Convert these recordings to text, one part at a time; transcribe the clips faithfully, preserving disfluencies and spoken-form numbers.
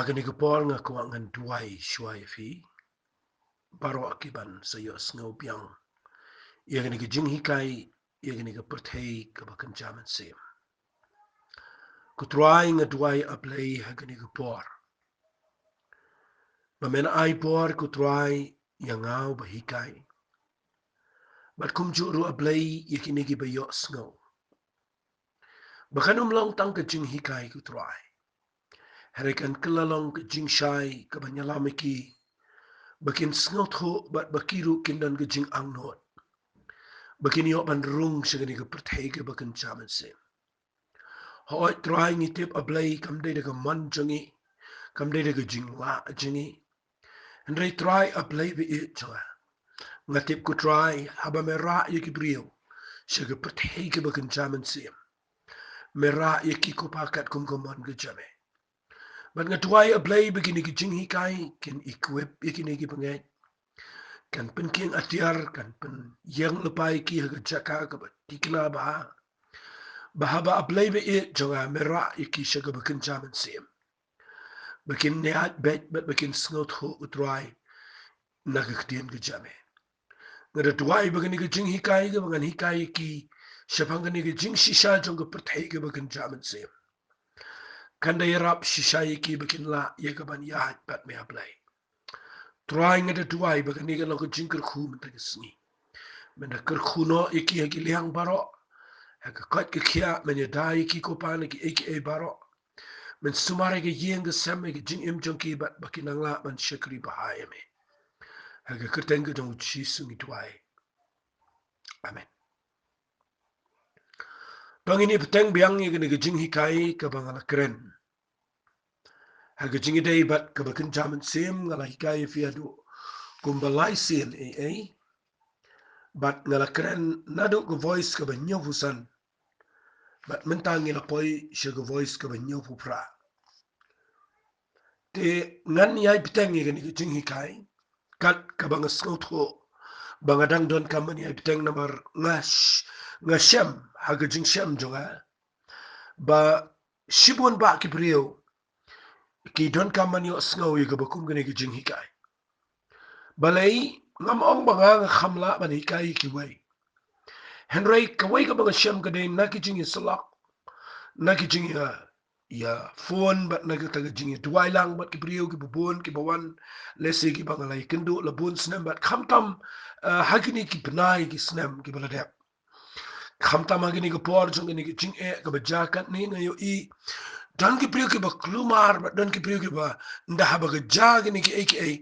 Kane ka por nga kwah ngan duwai shuwa ïa phi baroh ki ban sa ïohsngew biang ïa kane ka jinghikai, ïa kane ka pyrthei kaba kynja mynsiem. Ko Trai, nga duwai, A Blei, ha kane ka por ba men ai por, ko Trai, ïa nga uba hikai, bad kumjuh ruh, A Blei, ïa kine kiba ïohsngew, ba kan ym long tang ka jinghikai, ko Trai, hynrei kan kylla long ka jingshai kaban ïalam ïa ki ba kin sngewthuh bad ba ki ruh kin don ka jingangnud ba kin ïoh ban rung sha kane ka pyrthei kaba kynja mynsiem. Hooid Trai, ngi tip, A Blei, kam dei da ka mon jong ngi, kam dei da ka jinglah jong ngi, hynrei Trai, A Blei ba ïeit jong nga, nga tip, ko Trai, haba me rah ïa ki briew sha ka pyrthei kaba kynja mynsiem, me rah ïa ki, ko Pa, katkum ka mon ka jong me. Bad nga duwai, A Blei, ba kine ki jinghikai kin equip ïa kine ki bangeit, kan pynkieng atiar, kan pynïeng lypa ïa ki ha ka jaka kaba thikna bha, ba haba, A Blei ba ïeit jong nga, me rah ïa ki sha kaba kynja mynsiem, ba kin ïaid beit bad ba kin sngewthuh, ko Trai, na ka ktien ka jong me. Nga da duwai ba kane ka jinghikai kaba ngan hikai ïa ki shaphang kane ka jingshisha jong ka pyrthei kaba kynja mynsiem, kan da ïarap shisha ïa ki ba kin lah ïa kaban ïaid bad me, A Blei. Trai, nga da duwai ba kane kan long ka jingkyrkhu mynta ka sngi. Men da kyrkhu noh ïa ki ha ki liang baroh, ha ka koit ka khiah, men ïada ïa ki, ko Pa, na kiei kiei baroh. Men sumar ïa ka ïing ka sem, ïa ka jingim jong ki, bad ba kin nang lah ban shakri bha ïa me. Ha ka kyrteng ka jong U Jisu ngi duwai. Amen. To ngin ïa bteng biang ïa kane ka jinghikai kaba nga la kren ha ka Jingïadei Bad Kaba Kynja Mynsiem. Nga la hikai ïa phi haduh kumba lai sien ei ei, bad nga la kren naduh ka voice kaba hynñiewphew san, bad mynta ngi la poi sha ka voice kaba hynñiewphew phra. Te ngan ïai bteng ïa kane ka jinghikai kat kaba nga sngewthuh ba nga dang donkam ban ïai bteng, namar nga sh-, nga shem ha ka jingshem jong nga ba shibun bah ki briew ki donkam ban ïohsngew ïa kaba kum kane ka jinghikai. Balei? Ngam ong ba nga, nga kham lah ban hikai ïa kiwei, hynrei kawei kaba nga shem ka dei na ki jingïasyllok, na ki jingïa, ïa phone, bad na kata ka jingïaduwai lang bad ki briew kiba bun kiba wan, lehse kiba nga la ïakynduh la bun snem, bad khamtam, eh, ha kine ki bnai ki snem kiba la dep. Khamtam ha kine ki por jong kine ki jingeh kaba jia katne, nga ïohi don ki briew kiba kulmar, bad don ki briew kiba, ynda haba ka jia kine kiei kiei,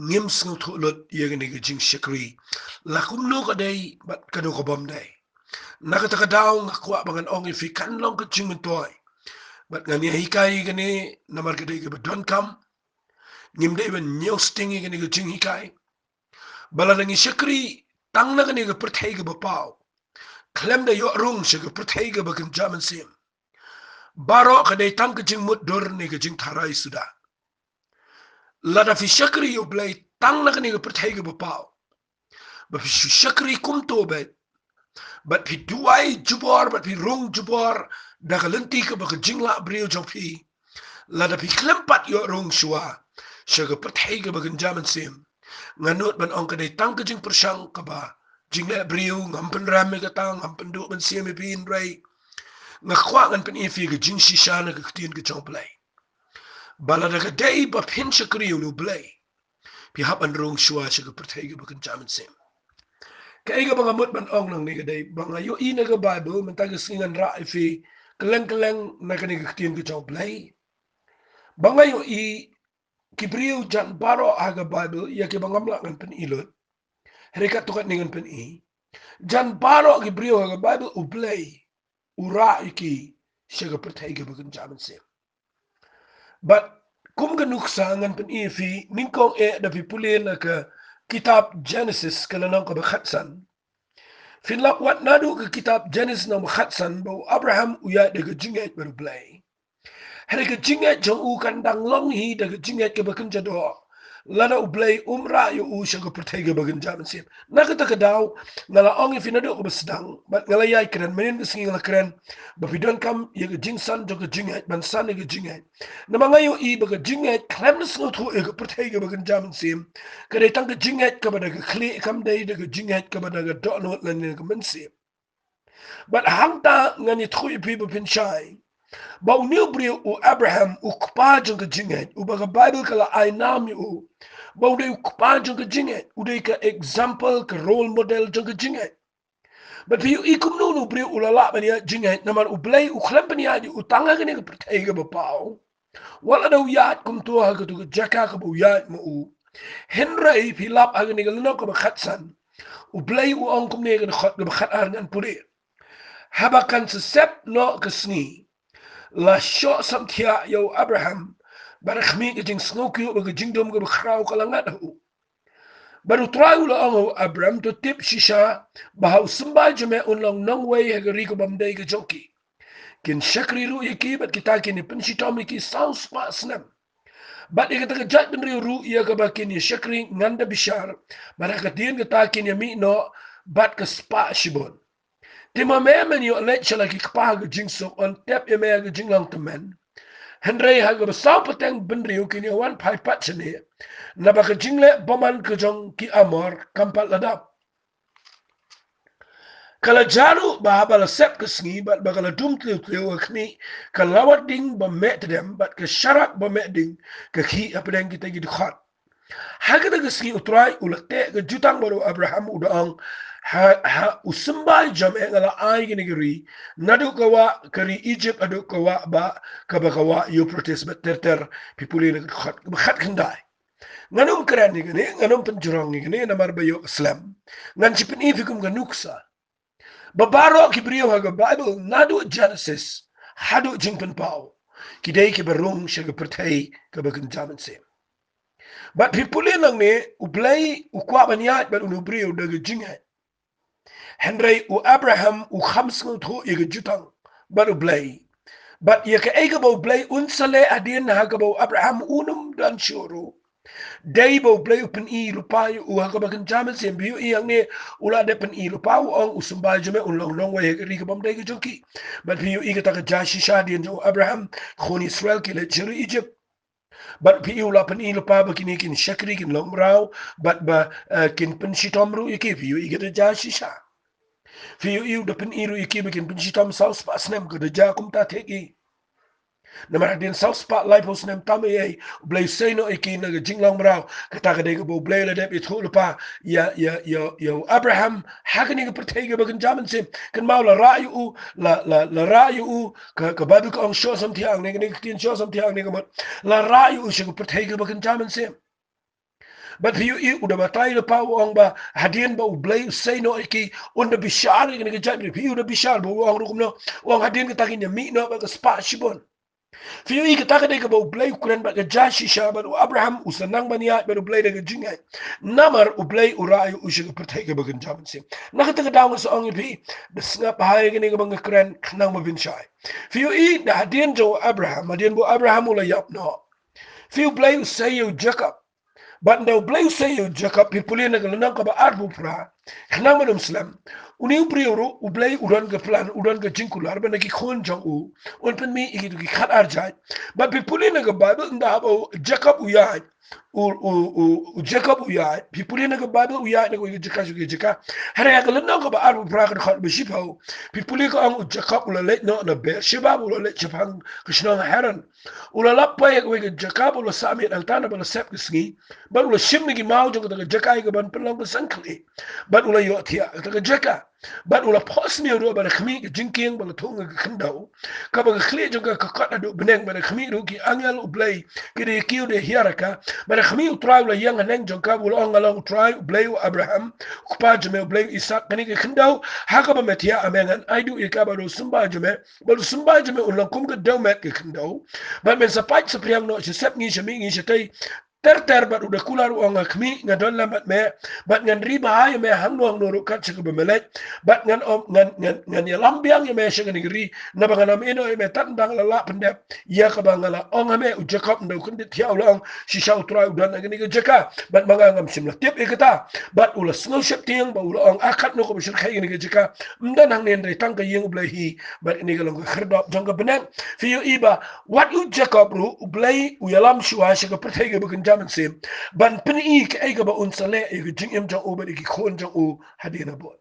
ngim sngewthuh lut ïa kine ki jingshakri, la kumno ka dei bad kano ka bym dei. Na kata ka daw nga kwah ba ngan ong ïa phi kan long ka jingmyntoi, bad ngan ïa hikai ïa kane namar ka dei kaba donkam. Ngim dei ban ñiew sting ïa kane ka jinghikai. Ba lada ngi shakri tang na kane ka pyrthei kaba paw, khlem da ïoh rung sha ka pyrthei kaba kynja mynsiem, baroh ka dei tang ka jingmutdur ne ka jingtharai suda. Lada phi shakri ïa U Blei tang na kane ka pyrthei kaba paw, ba phi shu shakri kumto beit, bad phi duwai jubor, bad phi rung jubor da ka lynti kaba ka jinglah briew jong phi, lada phi khlem pat ïoh rung shuwa sha ka pyrthei kaba kynja mynsiem, nga nud ban ong ka dei tang ka jingpyrshang kaba jingleh briew. Ngam pynrem ïa kata, ngam pynduh mynsiem ïa phi, hynrei nga kwah ngan pyni ïa phi ka jingshisha na ka ktien ka jong U Blei, ba lada ka dei ba phin shakri ïa U Blei, phi hap ban rung shuwa sha ka pyrthei kaba kynja mynsiem. Kaei kaba nga mut ban ong nangne ka dei ba nga ïohi na ka Baibl, mynta ka sngi ngan rah ïa phi kylleng kylleng na kane ka ktien ka jong U Blei, ba nga ïohi ki briew jan baroh ha ka Baibl ïa kiba ngam lah ngan pyni lut, hynrei katto katne ngan pyni. Jan baroh ki briew ha ka Baibl U Blei u rah ïa ki sha ka pyrthei kaba kynja mynsiem. Bad kum ka nuksa ngan pyni ïa phi, nyngkong eh da phi pule na ka kitab Genesis ka lynnong kaba khatsan, phin lap wad naduh ka kitab Genesis lynnong ba khatsan ba u Abraham u ïaid da ka jingngeit bad U Blei. Hynrei ka jingngeit jong u kan dang long hi da ka jingngeit kaba kynja doh, lada U Blei um rah ïa u sha ka pyrthei kaba kynja mynsiem. Na kata ka daw, nga la ong ïa phi naduh kaba sdang, bad nga la ïai kren, mynhynnin ka sngi nga la kren, ba phi donkam ïa ka jingsan jong ka jingngeit, ban san ïa ka jingngeit. Namar nga ïohi ba ka jingngeit khlem da sngewthuh ïa ka pyrthei kaba kynja mynsiem, ka dei tang ka jingngeit kaba da ka khlieh, kam dei da ka jingngeit kaba da ka dohnud lane ka mynsiem. Bad hangta ngan ïathuh ïa phi ba phin shai ba une u briew u Abraham, u kpa jong ka jingngeit, uba ka Baibl ka la ai nam ïa u ba u dei u kpa jong ka jingngeit, u dei ka example, ka role model jong ka jingngeit. Bad phi ïohi kumno une u briew u la lah ban ïaid jingngeit, namar U Blei u khlem pynïaid ïa u tang ha kane ka pyrthei kaba paw. Wat la da u ïaid kumto ha kato ka jaka kaba u ïaid ma u. Hynrei phi lap ha kane ka lynnong kaba khatsan, U Blei u ong kumne, ka dkhot kaba khatar ngan pule: Haba kan sa sep noh ka sngi, la shoh samthiah ïa u Abraham, bad ha khmih ka jingsngewkyiuh bad ka jingdum kaba khraw ka la ngat ha u. Bad U Trai u la ong ha u Abraham: To tip shisha ba ha u symbai jong me un long nongwei ha ka ri kabym dei ka jong ki. Kin shakri ruh ïa ki, bad kita kin ïa pynshitom ïa ki saw spah snem. Bad ïa kata ka jaitbynriew ruh ïa kaba kin ïa shakri ngan da bishar, bad ha ka dien kata kin ïa mih noh bad ka spah shibun. Te ma me, men ïoh leit sha la ki kpa ha ka jingsuk, yn tep ïa me ha ka jinglong tymmen. Hynrei ha kaba saw pateng bynriew kin ïa wan phai pat shane, naba ka jingleh bymman ka jong ki Amor kam pat la dap. Ka la jia ruh ba haba la sep ka sngi bad ba ka la dum tliw tliw, ha khmih ka lawar ding ba meh tdem bad ka sharak ba meh ding ka khih hapdeng kita ki dkhot. Ha kata ka sngi U Trai u la teh ka jutang bad u Abraham, u da ong: Ha, ha u symbai jong me nga la ai kane ka ri, naduh ka wah ka ri Egypt haduh ka wah ba, kaba ka wah Euphrates bad ter ter. Phi pule na ka dkhot kaba khatkhyndai. Ngan ym kren ïa kane, ngan ym pynjrong ïa kane namar ba ïoh slem. Ngan shu pyni phi kum ka nuksa ba baroh ki briew ha ka Baibl, naduh Genesis haduh Jingpynpaw, ki dei kiba rung sha ka pyrthei kaba kynja mynsiem. Bad phi pule nangne, U Blei u kwah ban ïaid bad une u briew da ka jingngeit. Hynrei u Abraham u kham sngewthuh ïa ka jutang bad U Blei, bad ïa kaei kaba U Blei un sa leh hadien ha kaba u Abraham un ym don shuh ruh. Dei ba U Blei u pyni lypa ïa u ha kaba kynja mynsiem. Phi ïohi hangne, u la dep pyni lypa, u ong u symbai jong me un long nongwei ha ka ri kabym dei ka jong ki. Bad phi ïohi kata ka jia shisha hadien jong u Abraham, khun Israel ki leit sha ri Egypt. Bad phi ïohi u la pyni lypa ba kine kin shakri, kin long mraw, bad ba, eh, kin pynshitom ruh ïa ki. Phi ïohi kata ka jia shisha. Phi ïohi u da pyni ruh ïa ki ba kin pynshitom saw spah snem, ka da jia kumta thiah ïa ki. Namar hadien saw spah laiphew snem tam ei ei, U Blei u sei noh ïa ki na ka jinglong mraw. Kata ka dei kaba U Blei u la dep ïathuh lypa ïa, ïa, ïa, ïa u Abraham ha kane ka pyrthei kaba kynja mynsiem. Kynmaw, la rah ïa u, la, la, la rah ïa u, ka, ka Baibl ka ong shoh samthiah hangne, kane ka ktien shoh samthiah hangne ka mut, la rah ïa u sha ka pyrthei kaba kynja mynsiem. Bad phi ïohi u da batai lypa, u ong ba hadien ba U Blei u sei noh ïa ki, un da bishar ïa kane ka jaitbynriew. Phi ïohi u da bishar, ba u ong ruh kumno, u ong hadien kata kin ïa mih noh bad ka spah shibun. Phi ïohi kata ka dei kaba U Blei u kren bad ka jia shisha, bad u Abraham u sa nang ban ïaid bad U Blei da ka jingngeit. Namar U Blei u rah ïa u sha ka pyrthei kaba kynja mynsiem. Na kata ka daw nga sa ong ïa phi, da sngap bha ïa kane kaba nga kren khnang ba phin shai. Phi ïohi da hadien jong u Abraham, hadien ba u Abraham u la ïap noh, phi ïohi U Blei u sei ïa u Jakob. Bad ynda U Blei u sei ïa u Jakob, phi pule na ka lynnong kaba arphew phra, khnang ban ym slem, une u briew ruh U Blei u don ka plan, u don ka jingkular ba na ki khun jong u un pynmih ïa kito ki khatar jait. Bad phi pule na ka Baibl, ynda haba u Jakob u ïaid, u, u, u, u Jakob u ïaid, phi pule na ka Baibl, u ïaid na kawei ka jaka sha kawei ka jaka. Hynrei ha ka lynnong kaba arphew phra, ka dkhot ba shiphew, phi pule ka ong u Jakob u la leit noh na Beersheba, u la leit shaphang ka shnong Haran. U la lap poi ha kawei ka jaka, bad u la sah miet hangta naba la sep ka sngi. Bad u la shim na ki maw jong kata ka jaka ïa kaban pynlong ka seng khlieh. Bad u la ïohthiah kata ka jaka. Bad u la phohsniew ruh bad ha khmih ka jingkieng ba la thung ha ka khyndew, kaba ka khlieh jong ka ka kot haduh bneng, bad ha khmih ruh ki angel U Blei ki da ïakiew da ïahiar ha ka. Bad ha khmih U Trai u la ïeng haneng jong ka, u la ong: Nga long U Trai, U Blei u Abraham, u kpa jong me, U Blei u Isaak. Kane ka khyndew ha kaba me thiah ha me, ngan ai duh ïa ka bad u symbai jong me, bad u symbai jong me un long kum ka dewmet ka khyndew. Bad men sa pait saphriang noh sha sepngi, sha mihngi, shatei, ter ter bad u da kular u ong, khmih, nga don lem bad me, bad ngan ri bha ïa me hangno hangno ruh kat sha kaba me leit, bad ngan ym, ngan, ngan, ngan ïalam biang ïa me sha kane ka ri, naba ngan ym ïehnoh ïa me tad ynda nga la lah pyndep ïa kaba nga la ong ha me. U Jakob ynda u kyndit thiah u la ong, shisha U Trai u don ha kane ka jaka, bad ma nga ngam shym la tip ïa kata. Bad u la sngew sheptieng bad u la ong, ah, katno kaba shyrkhei kane ka jaka, ym don hangne hynrei tang ka ïing U Blei hi, bad kane ka long ka khyrdop jong ka bneng. Phi ïohi ba wat u Jakob ruh U Blei u ïalam shuwa sha ka pyrthei kaba kynja mynsiem ban pyni kaei kaba un sa leh ïa ka jingim jong u bad ïa ki khun jong u hadien habud.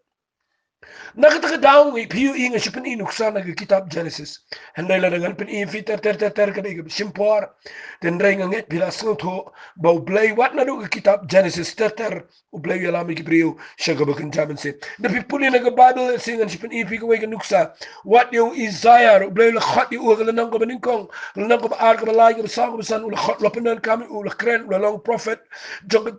Na kata ka daw ngi, phi ïohi, nga shu pyni nuksa na ka kitab Genesis. Hynrei lada ngan pyni ïa phi ter ter ter ter ka dei kaba shim por. Te hynrei nga ngeit phi la sngewthuh ba U Blei wat naduh ka kitab Genesis ter ter U Blei u ïalam ïa ki briew sha kaba kynja mynsiem. Da phi pule na ka Baibl, shisha ngan shu pyni ïa phi kawei ka nuksa. Wat ïa u Isaiah, U Blei u la khot ïa u ha ka lynnong kaba nyngkong, lynnong kaba ar, kaba lai, kaba saw, kaba san, u la khot, u la pyndonkam ïa u, u la kren, u la long prophet jong ka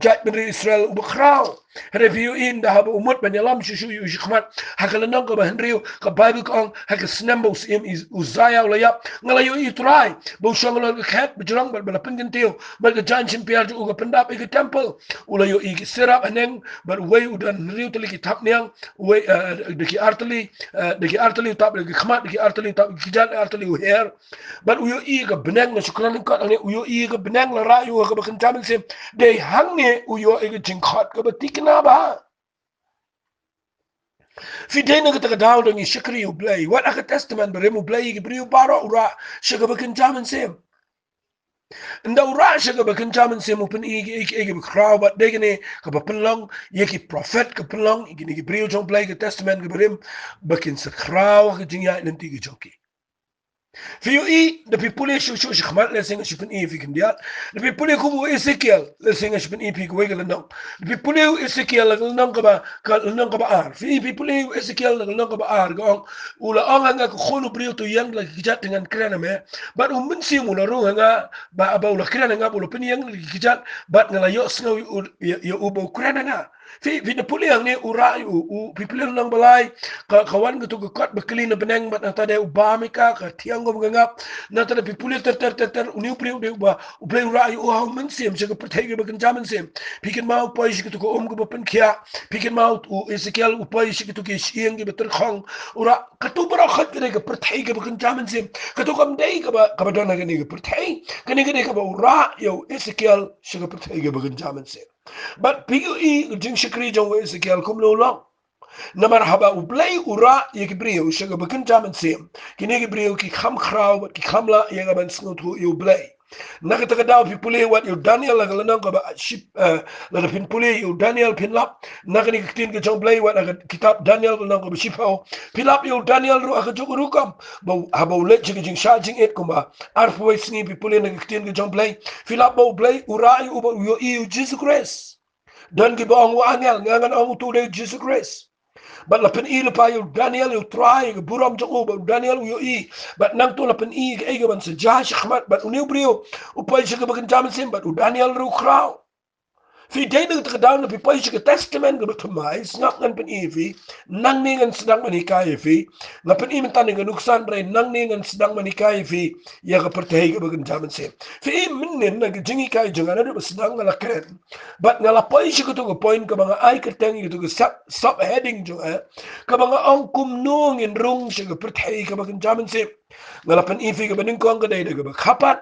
jaitbynriew Israel uba khraw. Hynrei phi ïohi ynda haba u mut ban ïalam shuh shuh ïa u shakhmat, ha ka lynnong kaba hynriew, ka Baibl ka ong, ha ka snem ba u syiem Is-, Uzziah u la ïap, nga la ïohi U Trai ba u shong halor ka khet bajrong bad ba la pynkyntiew, bad ka jaiñ shynpiar jong u ka pyndap ïa ka templ. U la ïohi ki seraph haneng, bad uwei u don hynriew tylli ki thapniang, uwei, eh, da ki ar tylli, eh, da ki ar tylli u tap ïa ka khmat, da ki ar tylli u tap ïa ka kjat, ar tylli u her. Bad u ïohi ka bneng, nga shu kren lyngkot hangne, u ïohi ka bneng la rah ïa u ha kaba kynja mynsiem. Dei hangne u ïoh ïa ka jingkhot kaba thikna bha. Phi dei na kata ka daw da ngi shakri U Blei. Wat ha ka Testament Barim U Blei ïa ki briew baroh u rah sha kaba kynja mynsiem. Ynda u rah sha kaba kynja mynsiem u pyni ïa ki, ïa ki, ïa ki bakhraw, bad dei kane kaba pynlong ïa ki prophet, ka pynlong ïa kine ki briew jong U Blei ka Testament ka Barim ba kin sa khraw ha ka jingïaid lynti ka jong ki. Phi ïohi, da phi pule shuh shuh shakhmat, lehse nga shu pyni ïa phi khyndiat. Da phi pule kum u Esekiel, lehse nga shu pyni ïa phi kawei ka lynnong. Da phi pule u Esekiel, la ka lynnong kaba, ka lynnong kaba ar. Phi, phi pule u Esekiel, la ka lynnong kaba ar, ka ong, u la ong ha nga, ko khun u briew, to ïeng la ki kjat te ngan kren ha me. Bad u Mynsiem u la rung ha nga, ba, ba u la kren ha nga, ba u la pynïeng la ki kjat, bad nga la ïohsngew ïa u, ïa, ïa u ba u kren ha nga. Phi, phi da pule hangne u rah ïa u, u, phi pule lynnong ba lai, ka, ka wan katu ka kot ba kylli na bneng, bad nangta dei u bam ïa ka, ka thiang kum ka ngap, nangta da phi pule ter ter ter ter, une u briew dei uba U Blei u rah ïa u ha u Mynsiem sha ka pyrthei kaba kynja mynsiem. Phi kynmaw u poi sha katu ka um kaba pynkhiah, phi kynmaw u Esekiel u poi sha katu ki shyieng kiba tyrkhong, u rah, katu baroh ka dei ka pyrthei kaba kynja mynsiem. Katu kam dei kaba, kaba don ha kane ka pyrthei. Kane ka dei kaba u rah ïa u Esekiel sha ka pyrthei kaba kynja mynsiem. Bad phi ïohi ka jingshakri jong u Esekiel kumno long. Namar haba U Blei u rah ïa ki briew sha kaba kynja mynsiem, kine ki briew ki kham khraw bad ki kham lah ïa ka ban sngewthuh ïa U Blei. Na kata ka daw phi pule wat ïa u Daniel ha ka lynnong kaba ship, eh, lada phin pule ïa u Daniel phin lap. Na kane ka ktien ka jong U Blei wat ha ka kitab Daniel ka lynnong kaba shiphew, phi lap ïa u Daniel ruh ha kajuh ka rukom. Ba u, haba u leit sha ka jingshah jingit kumba arphew wei sngi, phi pule na ka ktien ka jong U Blei, phi lap ba U Blei u rah ïa u bad u ïohi ïa u Jisu Khrist. Don kiba ong u angel, nga ngan ong utu u dei u Jisu Khrist. Bad la pyni lypa ïa u Daniel ïa U Trai, ïa ka burom jong u, bad u Daniel u ïohi. Bad nangta la pyni kaei kaban sa jia shakhmat, bad une u briew u poi sha kaba kynja mynsiem, bad u Daniel ruh u khraw. Phi dei na kata ka daw, lada phi poi sha ka Testament kaba thymmai, sngap ngan pyni ïa phi, nangne ngan sdang ban hikai ïa phi. Nga pyni mynta ïa ka nuksa, hynrei nangne ngan sdang ban hikai ïa phi ïa ka pyrthei kaba kynja mynsiem. Phi i mynnin na ka jinghikai jong nga naduh ba sdang nga la kren, bad nga la poi sha katu ka point kaba nga ai kyrteng ïa katu ka sub, subheading jong nga, kaba nga ong kumno ngin rung sha ka pyrthei kaba kynja mynsiem. Nga la pyni ïa phi kaba nyngkong ka dei da kaba kyrpad,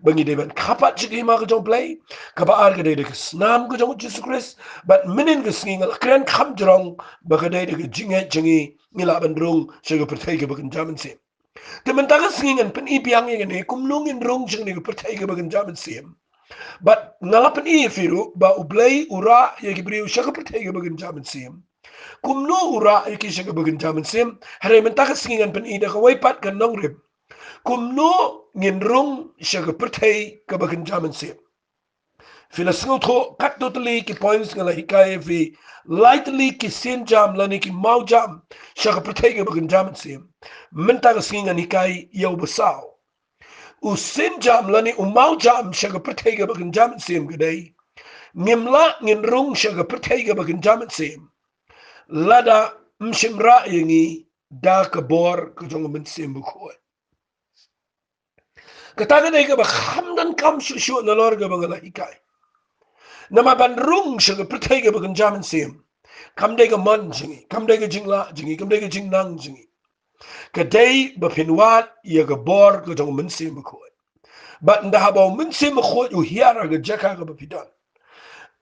ba ngi dei ban kyrpad sha ka hima ka jong U Blei. Kaba ar ka dei da ka snam ka jong u Jisu Khrist. Bad mynnin ka sngi nga la kren kham jrong ba ka dei da ka jingngeit jong ngi, ngi lah ban rung sha ka pyrthei kaba kynja mynsiem. Te mynta ka sngi ngan pyni biang ïa kane, kumno ngin rung sha kane ka pyrthei kaba kynja mynsiem. Bad nga la pyni ïa phi ruh ba U Blei u rah ïa ki briew sha ka pyrthei kaba kynja mynsiem. Kumno u rah ïa ki sha kaba kynja mynsiem? Hynrei mynta ka sngi ngan pyni da kawei pat ka nongrim. Kumno ngin rung sha ka pyrthei kaba kynja mynsiem? Phi la sngewthuh katto tylli ki points nga la hikai ïa phi, lai tylli ki sienjam lane ki mawjam sha ka pyrthei kaba kynja mynsiem. Mynta ka sngi ngan hikai ïa u ba saw. U sienjam lane u mawjam sha ka pyrthei kaba kynja mynsiem ka dei, ngim lah ngin rung sha ka pyrthei kaba kynja mynsiem lada ym shym rah ïa ngi da ka bor ka jong u Mynsiem Bakhuid. Kata ka dei kaba kham donkam shuh shuh nalor kaba nga la hikai. Namar ban rung sha ka pyrthei kaba kynja mynsiem, kam dei ka mon jong ngi, kam dei ka jinglah jong ngi, kam dei ka jingnang jong ngi. Ka dei ba phin wad ïa ka bor ka jong u Mynsiem Bakhuid. Bad ynda haba u Mynsiem Bakhuid u hiar ha ka jaka kaba phi don,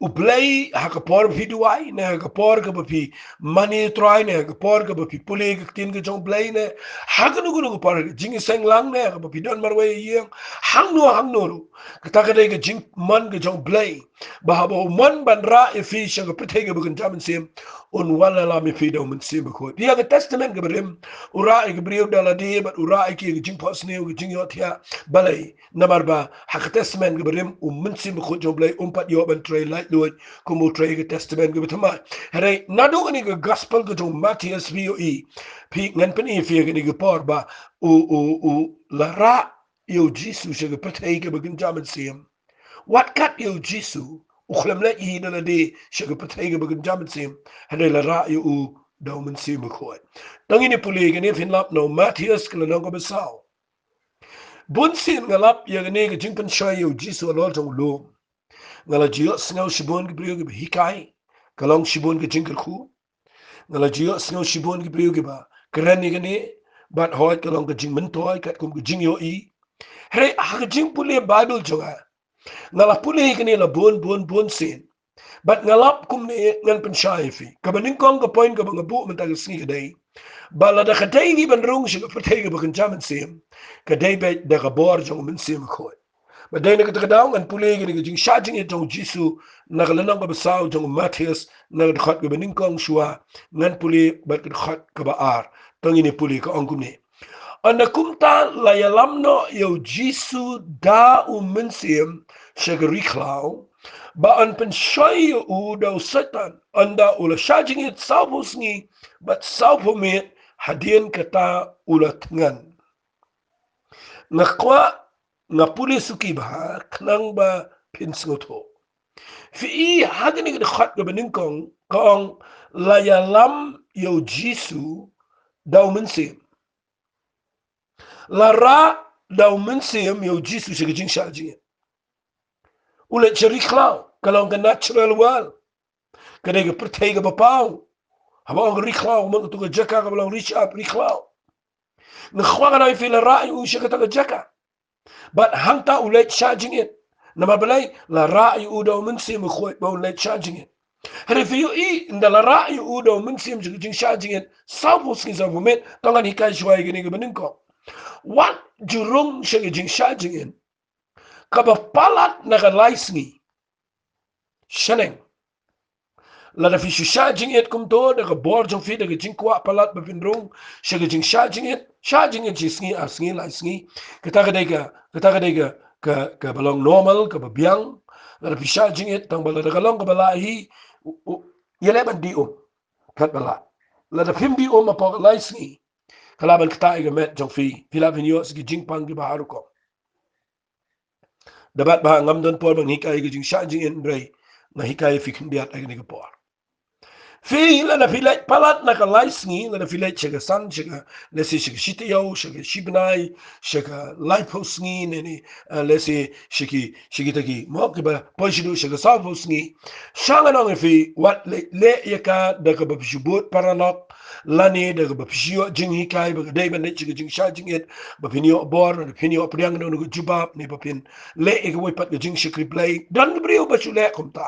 U Blei ha ka por ba phi duwai, ne ha ka por kaba phi mane Trai, ne ha ka por kaba phi pule ka ktien ka jong U Blei, ne ha kano kano ka por, ha ka jingïaseng lang, ne ha kaba phi don marwei ïing, hangno hangno ruh, kata ka dei ka jingmon ka jong U Blei, ba haba u mon ban rah ïa phi sha ka pyrthei kaba kynja mynsiem, un wanlam ïa phi da u Mynsiem Bakhuid. Ïa ka Testament kaba rim, u rah ïa ki briew da lade, bad u rah ïa ki ïa ka jingphohsniew, ka jingïohthiah. Balei? Namar ba ha ka Testament kaba rim u Mynsiem Bakhuid jong U Blei um pat ïoh ban trei laitluid kum u trei ha ka Testament kaba thymmai. Hynrei naduh kane ka Gospel ka jong u Mathaios phi ïohi, phi, ngan pyni ïa phi ha kane ka por ba u, u, u la rah ïa u Jisu sha ka pyrthei kaba kynja mynsiem. Wat kat ïa u Jisu, u khlem leit hi da lade sha ka pyrthei kaba kynja mynsiem, hynrei la rah ïa u da u Mynsiem Bakhuid. To ngin ïa pule kane, phin lap na u Mathaios ka lynnong kaba saw. Bun sien nga lap ïa kane ka jingpynshoi ïa u Jisu halor jong u lum. Nga la ju ïohsngew shibun ki briew kiba hikai, ka long shibun ka jingkyrkhu. Nga la ju ïohsngew shibun ki briew kiba kren ïa kane, bad hooid ka long ka jingmyntoi katkum ka jingïohi. Hynrei ha ka jingpule Baibl jong nga, nga la pule ïa kane la bun bun bun sien. Bad nga lap kumne, ngan pynshai ïa phi. Kaba nyngkong ka point kaba nga buh mynta ka sngi ka dei ba lada ka dei ngi ban rung sha ka pyrthei kaba kynja mynsiem, ka dei beit da ka bor jong u Mynsiem Bakhuid. Bad dei na kata ka daw ngan pule ïa kane ka jingshah jingit jong u Jisu na ka lynnong kaba saw jong u Mathaios, na ka dkhot kaba nyngkong shuwa, ngan pule bad ka dkhot kaba ar. To ngin ïa pule, ka ong kumne. Ynda kumta la ïalam noh ïa u Jisu da u Mynsiem sha ka ri khlaw, ba yn pynshoi ïa u da u Soitan, ynda u la shah jingit sawphew sngi bad sawphew miet, hadien kata u la thngan. Nga kwah nga pule suki bha khnang ba phin sngewthuh. Phi i ha kane ka dkhot kaba nyngkong, ka ong la ïalam ïa u Jisu da u Mynsiem. La rah da u Mynsiem ïa u Jisu sha ka jingshah jingit. U leit sha ri khlaw, ka long ka natural world. Ka dei ka pyrthei kaba paw. Haba ong ka ri khlaw, ka mut kato ka jaka kaba long ri shyiap, ri khlaw. Nga kwah ngan ong ïa phi, la rah ïa u sha kata ka jaka. Bad hangta u leit shah jingit. Namar balei? La rah ïa u da u Mynsiem Bakhuid ba un leit shah jingit. Hynrei phi ïohi, ynda la rah ïa u da u Mynsiem sha ka jingshah jingit sawphew sngi sawphew miet, to ngan hikai shuwa ïa kane kaba nyngkong. Wat ju rung sha ka jingshah jingit kaba palat na ka lai sngi. Shaneng. Lada phi shu shah jingit kumto da ka bor jong phi, da ka jingkwah palat ba phin rung sha ka jingshah jingit, shah jingit shi sngi, ar sngi, lai sngi. Kata ka dei ka, kata ka dei ka, ka, kaba long normal, kaba biang. Lada phi shah jingit, tang ba lada ka long kaba lah hi, u, u, ïaleh ban dih um. Katba lah. Lada phim dih um hapoh ka lai sngi, ka lah ban ktah ïa ka met jong phi, phi lah ban ïoh sa ki jingpang kiba har rukom. Da bat ba ngam don por ban hikai ïa ka jingshah jingit, hynrei nga hikai ïa phi khyndiat ha kane ka por. Phi, lada phi leit palat na ka lai sngi, lada phi leit sha ka san, sha ka, lehse sha ka shi taïew, sha ka shi bnai, sha ka laiphew sngi ne ne, eh, lehse sha ki, sha kita ki, mo, kiba poi shaduh sha ka sawphew sngi. Sha ngan ong ïa phi, wat leh, leh ïa ka da kaba phi shu bud paralok, lane da kaba phi shu ïoh jinghikai ba ka dei ban leit sha ka jingshah jingit, ba phin ïoh bor, ba phin ïoh pdiang da kano ka jubab, ne ba phin leh ïa kawei pat ka jingshakri Blei. Don ki briew ba shu leh kumta.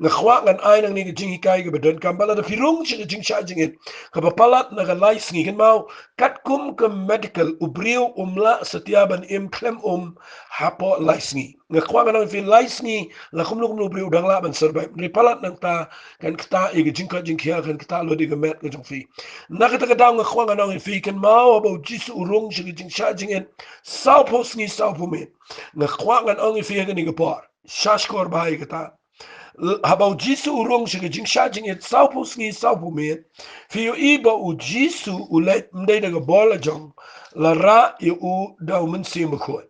Nga kwah ngan ai nangne ka jinghikai kaba donkam, ba lada phi rung sha ka jingshah jingit kaba palat na ka lai sngi, kynmaw, katkum ka medical, u briew um lah satia ban im khlem um hapoh lai sngi. Nga kwah ngan ong ïa phi, lai sngi la kumno kumno u briew u dang lah ban survive. Hynrei palat nangta kan ktah ïa ka jingkoit jingkhiah, kan ktah lut ïa ka met ka jong phi. Na kata ka daw nga kwah ngan ong ïa phi, kynmaw, haba u Jisu u rung sha ka jingshah jingit sawphew sngi sawphew miet. Nga kwah ngan ong ïa phi ha kane ka por, sngap skhor bha ïa kata. L-, haba u Jisu u rung sha ka jingshah jingit sawphew sngi sawphew miet, phi ïohi ba u Jisu u leit ym dei da ka bor la jong, la rah ïa u da u Mynsiem Bakhuid.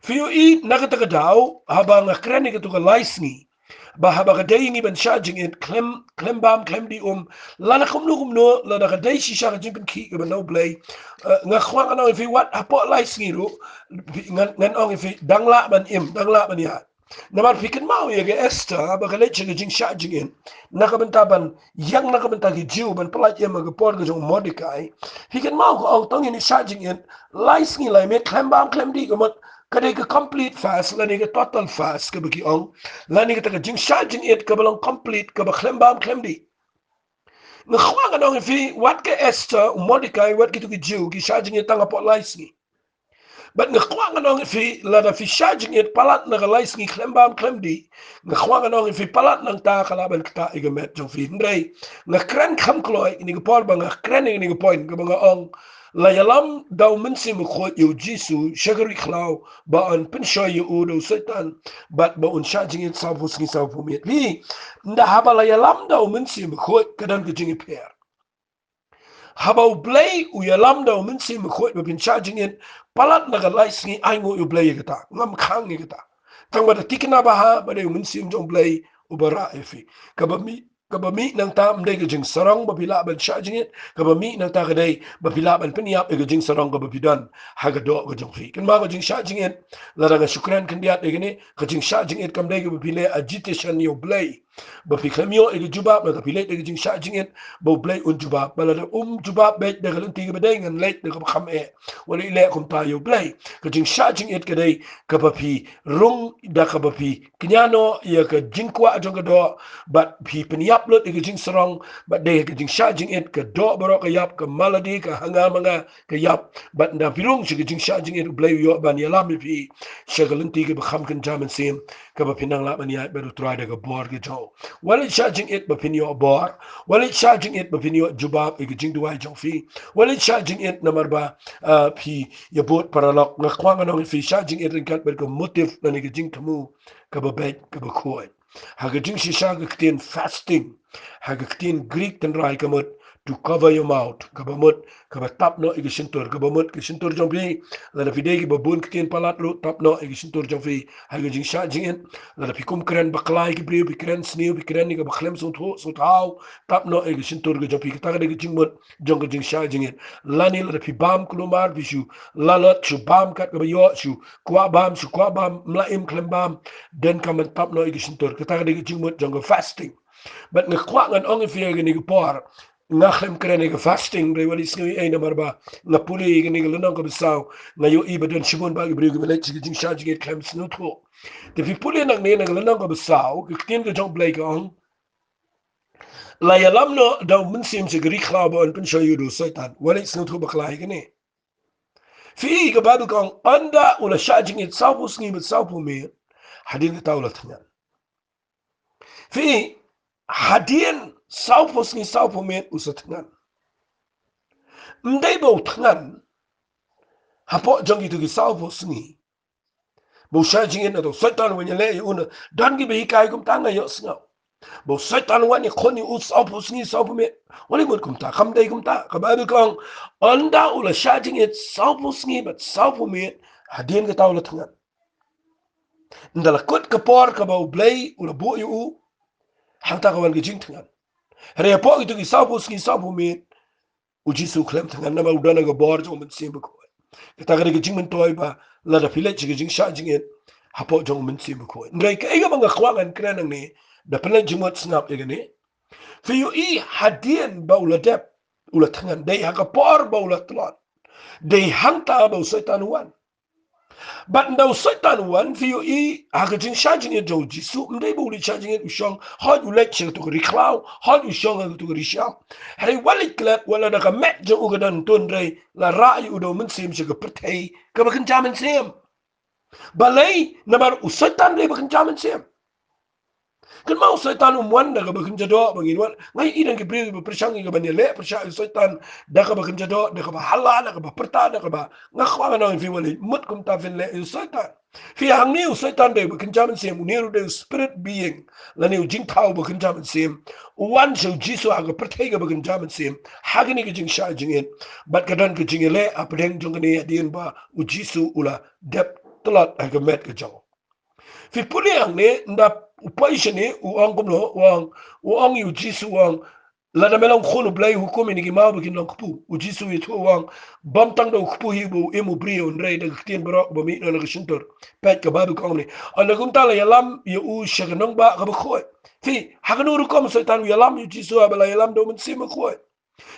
Phi ïohi na kata ka daw, haba nga kren ïa kato ka lai sngi, ba haba ka dei ngi ban shah jingit khlem, khlem bam khlem dih um, lada kumno kumno, lada ka dei shisha ka jingpynkhih kaba na U Blei. Eh, nga kwah ngan ong ïa phi wat hapoh lai sngi ruh, phi, ngan, ngan ong ïa phi dang lah ban im, dang lah ban ïaid. Namar phi kynmaw ïa ka Esther ba ka leit sha ka jingshah jingit na ka bynta ban ïeng na ka bynta ki Jiw ban pyllait im ha ka por ka jong u Mordekai. Phi kynmaw ka ong tang ïa kane ka shah jingit lai sngi lai miet khlem bam khlem dih, ka mut ka dei ka complete fast lane ka total fast kaba ki ong, lane kata ka jingshah jingit kaba long complete kaba khlem bam khlem dih. Nga kwah ngan ong ïa phi wat ka Esther, u Mordekai, wat kito ki Jiw ki shah jingit tang hapoh lai sngi. Bad nga kwah ngan ong ïa phi lada phi shah jingit palat na ka lai sngi khlem bam khlem dih, nga kwah ngan ong ïa phi palat nangta ka lah ban ktah ïa ka met jong phi. Hynrei nga kren kham kloi ha kane ka por ba nga kren ïa kane ka point kaba nga ong, la ïalam da u Mynsiem Bakhuid ïa u Jisu sha ka ri khlaw ba yn pynshoi ïa u da u Soitan bad ba un shah jingit sawphew sngi sawphew miet. Phi, ynda haba la ïalam da u Mynsiem Bakhuid ka don ka jingïapher. Haba U Blei u ïalam da u Mynsiem Bakhuid ba phin shah jingit palat na ka lai sngi, ai nguh ïa U Blei ïa kata, ngam khang ïa kata. Tang ba da thikna ba ha ba dei u Mynsiem jong U Blei uba rah ïa phi. Kaba mih, kaba mih nangta ym dei ka jingsarong ba phi lah ban shah jingit, kaba mih nangta ka dei ba phi lah ban pynïap ïa ka jingsarong kaba phi don ha ka doh ka jong phi. Kynmaw ka jingshah jingit, lada nga shu kren khyndiat ïa kane, ka jingshah jingit kam dei kaba phi leh agitation ïa U Blei ba phi khlem ïoh ïa ka jubab, lada phi leit da ka jingshah jingit ba U Blei un jubab. Ba lada um jubab beit da ka lynti kaba dei, ngan leit da kaba kham eh. Wat leh kumta ïa U Blei. Ka jingshah jingit ka dei kaba phi rung da kaba phi kñia noh ïa ka jingkwah jong ka doh bad phi pynïap lut ïa ka jingsarong, bad dei ka jingshah jingit ka doh baroh ka ïap, ka malady ka hanga manga ka ïap. Bad ynda phi rung sha ka jingshah jingit, U Blei u ïoh ban ïalam ïa phi sha ka lynti kaba kham kynja mynsiem, kaba phin nang lah ban ïaid bad U Trai da ka bor ka jong u. Wat leit shah jingit ba phin ïoh bor. Wat leit shah jingit ba phin ïoh jubab ïa ka jingduwai jong phi. Wat leit shah jingit namar ba, ah, phi ïa bud paralok. Nga kwah ngan ong ïa phi, shah jingit ryngkat bad ka motive lane ka jingthmu kaba beit kaba khuid. Ha ka jingshisha ka ktien fasting ha ka ktien Greek tynrai ka mut to cover your mouth, kaba mut kaba tap noh ïa ka shyntur, kaba mut ka shyntur jong phi. Lada phi dei kiba bun ktien palat ruh, tap noh ïa ka shyntur jong phi ha ka jingshah jingit. Lada phi kum kren bakla ïa ki briew, phi kren sniew, phi kren ïa kaba khlem sngewthuh sngewthaw, tap noh ïa ka shyntur ka jong phi. Kata ka dei ka jingmut jong ka jingshah jingit. Lane lada phi bam kulmar, phi shu lalot shu bam kat kaba ïoh, shu kwah bam shu kwah bam, ym lah im khlem bam, donkam ban tap noh ïa ka shyntur. Kata ka dei ka jingmut jong ka fasting. Bad nga kwah ngan ong ïa phi ha kane ka por, nga khlem kren ïa ka fasting, hynrei wat leit sngew ei ei namar ba nga pule ïa kane ka lynnong kaba saw, nga ïohi ba don shibun bah ki briew kiba leit sha ka jingshah jingit khlem sngewthuh. Te phi pule nangne na ka lynnong kaba saw, ka ktien ka jong U Blei ka ong, la ïalam noh da u Mynsiem sha ka ri khlaw ba yn pynshoi ïa u da u Soitan. Wat leit sngewthuh bakla ïa kane. Phi i ka Baibl ka ong, ynda u la shah jingit sawphew sngi bad sawphew miet, hadien kata u la thngan. Phi i, hadien sawphew sngi sawphew miet u sa thngan. Ym dei ba u thngan hapoh jong kito ki sawphew sngi ba u shah jingit, nangta u Soitan u wan ïaleh ïa u. Don kiba hikai kumta, nga ïohsngew ba u Soitan u wan ïakhun ïa u sawphew sngi sawphew miet. Wat leh mut kumta, kam dei kumta. Ka Baibl ka ong, ynda u la shah jingit sawphew sngi bad sawphew miet, hadien kata u la thngan. Ynda la kut ka por kaba U Blei u la buh ïa u, hangta ka wan ka jingthngan. Hynrei hapoh kito ki sawphew sngi sawphew miet, u Jisu u khlem thngan namar u don ha ka bor jong u Mynsiem Bakhuid. Kata ka dei ka jingmyntoi ba lada phi leit sha ka jingshah jingit hapoh jong u Mynsiem Bakhuid. Hynrei kaei kaba nga kwah ngan kren nangne, da pynleit jingmut sngap ïa kane. Phi ïohi, hadien ba u la dep, u la thngan, dei ha ka por ba u la tlot, dei hangta ba u Soitan u wan. Bad ynda u Soitan u wan, phi ïohi, ha ka jingshah jingit jong u Jisu, ym dei ba u leit shah jingit u shong, hooid u leit sha kato ka ri khlaw, hooid u shong ha kato ka ri shyiap. Hynrei wat leit klet, wat lada ka met jong u ka don, hynrei la rah ïa u da u Mynsiem sha ka pyrthei kaba kynja mynsiem. Balei? Namar u Soitan dei ba kynja mynsiem. Kynmaw, u Soitan um wan da kaba kynja doh ba ngin wan. Nga ïohi don ki briew kiba pyrshang ïa ka ban ïaleh pyrshah ïa u Soitan da kaba kynja doh, da kaba hala, da kaba pyrta, da kaba, nga kwah ngan ong ïa phi, wat leh mut kumta phin leh ïa u Soitan. Phi, hangne u Soitan dei ba kynja mynsiem, une ruh dei u spirit being, lane u jingthaw ba kynja mynsiem. U wan sha u Jisu ha ka pyrthei kaba kynja mynsiem ha kane ka jingshah jingit. Bad ka don ka jingïaleh hapdeng jong kane hadien ba u Jisu u la dep tlot ha ka met ka jong u. Phi pule hangne, ynda u poi shane, u ong kumno, u ong, u ong ïa u Jisu, u ong, lada me long khun u Blei, hukum ïa kine ki maw ba kin long kpu. U Jisu u ïathuh u ong, bym tang da u kpu hi ba u im u briew, hynrei da ka ktien baroh ba mih na ka shyntur. Peit ka Baibl ka ong ne. Ynda kumta la ïalam ïa u sha ka nongbah kaba khuid. Phi, ha kano ka rukom u Soitan u ïalam ïa u Jisu haba la ïalam da u Mynsiem Bakhuid?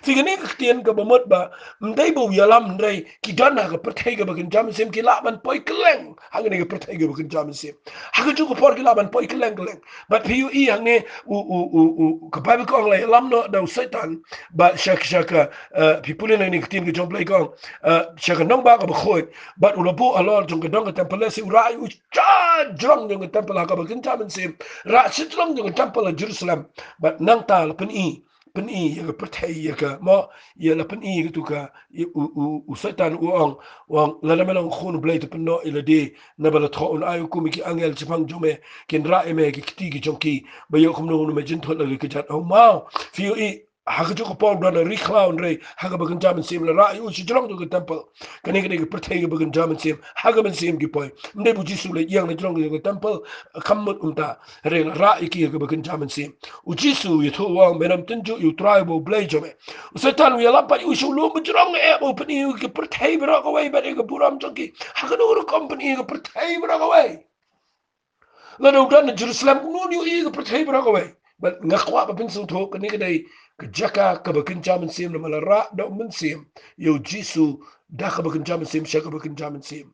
Phi, kane ka ktien kaba mut ba ym dei ba u ïalam, hynrei ki don ha ka pyrthei kaba kynja mynsiem, ki lah ban poi kylleng ha kane ka pyrthei kaba kynja mynsiem. Ha kajuh ka por ki lah ban poi kylleng kylleng. Bad phi ïohi hangne u, u, u, u, ka Baibl ka ong la ïalam noh da u Soitan, bad sha, sha ka, eh, phi pule na kane ka ktien ka jong u Blei ka ong, eh, sha ka nongbah kaba khuid, bad u la buh halor jong ka dong ka templ, lehse u rah ïa u shajrong jong ka templ ha kaba kynja mynsiem, rah shajrong jong ka templ ha Jerusalem. Bad nangta la pyni, pyni ïa ka pyrthei, ïa ka, mo, ïa la pyni ïa katu ka, ïa u, u, u Soitan u ong, u ong, lada me long khun u Blei to pynnoh ïa lade, naba la thoh un ai hukum ïa ki angel shaphang jong me, kin rah ïa me ha ki kti ki jong ki, ba ïoh kumno kumno me jynthut la ki kjat. Oh, maw. Phi ïohi, ha kajuh ka por u don ha ri khlaw, hynrei ha kaba kynja mynsiem la rah ïa u shajrong jong ka templ. Kane ka dei ka pyrthei kaba kynja mynsiem, ha ka mynsiem ki poi. Ym dei ba u Jisu u leit ïeng na jrong jong ka templ, kam mut kumta. Hynrei la rah ïa ki ha kaba kynja mynsiem. U Jisu u ïathuh u ong, men ym tynjuh ïa u Trai uba u Blei jong me. U Soitan u ïalam pat ïa u sha u lum ba jrong eh, ba u pyni ïa ka pyrthei baroh kawei bad ïa ka burom jong ki. Ha kano ka rukom pyni ïa ka pyrthei baroh kawei? Lada u don ha Jerusalem, kumno un ïohi ïa ka pyrthei baroh kawei? Bad nga kwah ba phin sngewthuh, kane ka dei ka jaka kaba kynja mynsiem, namar la rah da u Mynsiem ïa u Jisu da kaba kynja mynsiem sha kaba kynja mynsiem.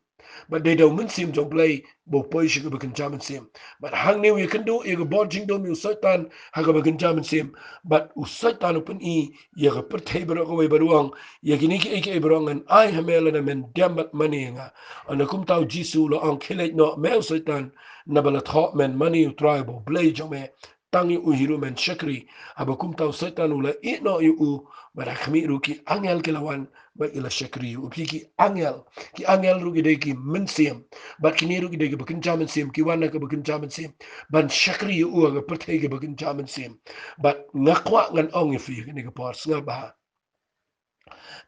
Bad dei da u Mynsiem jong u Blei ba u poi sha kaba kynja mynsiem. Bad hangne u ïakynduh ïa ka bor jingdum ïa u Soitan ha kaba kynja mynsiem. Bad u Soitan u pyni ïa ka pyrthei baroh kawei bad u ong, ïa kine kiei kiei baroh ngan ai ha me lada men dem bad mane ïa nga. Ynda kumta u Jisu u la ong, khie leit noh me u Soitan, naba la thoh men mane ïa u Trai uba u Blei jong me, tang ïa u hi ruh men shakri. Haba kumta u Soitan u la ïeh noh ïa u, bad ha khmih ruh ki angel ki la wan bad ki la shakri ïa u. Phi, ki angel, ki angel ruh ki dei ki mynsiem. Bad kine ruh ki dei kiba kynja mynsiem, ki wan na kaba kynja mynsiem ban shakri ïa u ha ka pyrthei kaba kynja mynsiem. Bad nga kwah ngan ong ïa phi kane ka por, sngap bha.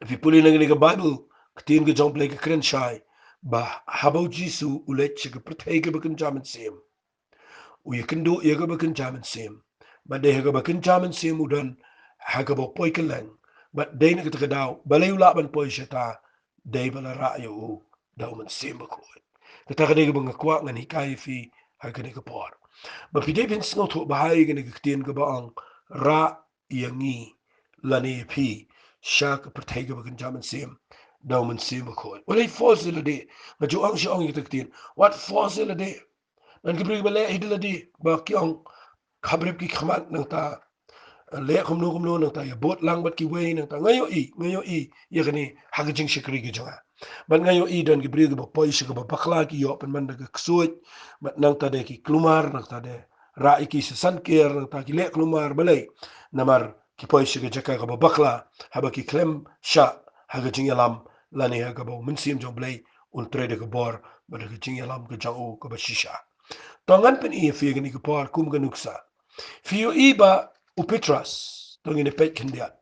Phi pule na kane ka Baibl, ka ktien ka jong u Blei ka kren shai ba haba u Jisu u leit sha ka pyrthei kaba kynja mynsiem, u ïakynduh ïa kaba kynja mynsiem. Bad dei ha kaba kynja mynsiem u don ha kaba u poi kylleng. Bad dei na kata ka daw, balei u lah ban poi shata? Dei ba la rah ïa u da u Mynsiem Bakhuid. Kata ka dei kaba nga kwah ngan hikai ïa phi ha kane ka por. Ba phi dei phin sngewthuh bha ïa kane ka ktien kaba ong, rah ïa ngi lane ïa phi sha ka pyrthei kaba kynja mynsiem da u Mynsiem Bakhuid. Wat force ïa lade. Nga ju ong shu ong ïa kata ka ktien. Wat force ïa lade. Don ki briew ba leh hi da lade ba ki ong, khabrip ki khmat nangta, leh kumno kumno nangta, ïa bud lang bad kiwei nangta. Nga ïohi, nga ïohi ïa kane ha ka jingshakri ka jong nga. Bad nga ïohi don ki briew kiba poi sha kaba bakla ki ïoh pynban da ka ksuid. Bad nangta de ki kulmar, nangta de rah ïa ki sha san kiar, nangta ki leh kulmar, balei? Namar ki poi sha ka jaka kaba bakla, haba ki khlem shah ha ka jingïalam lane ha kaba u Mynsiem jong u Blei un trei da ka bor bad da ka jingïalam ka jong u kaba shisha. To ngan pyni ïa phi ïa kane ka por kum ka nuksa. Phi ïohi ba u Petros, to ngin ïa peit khyndiat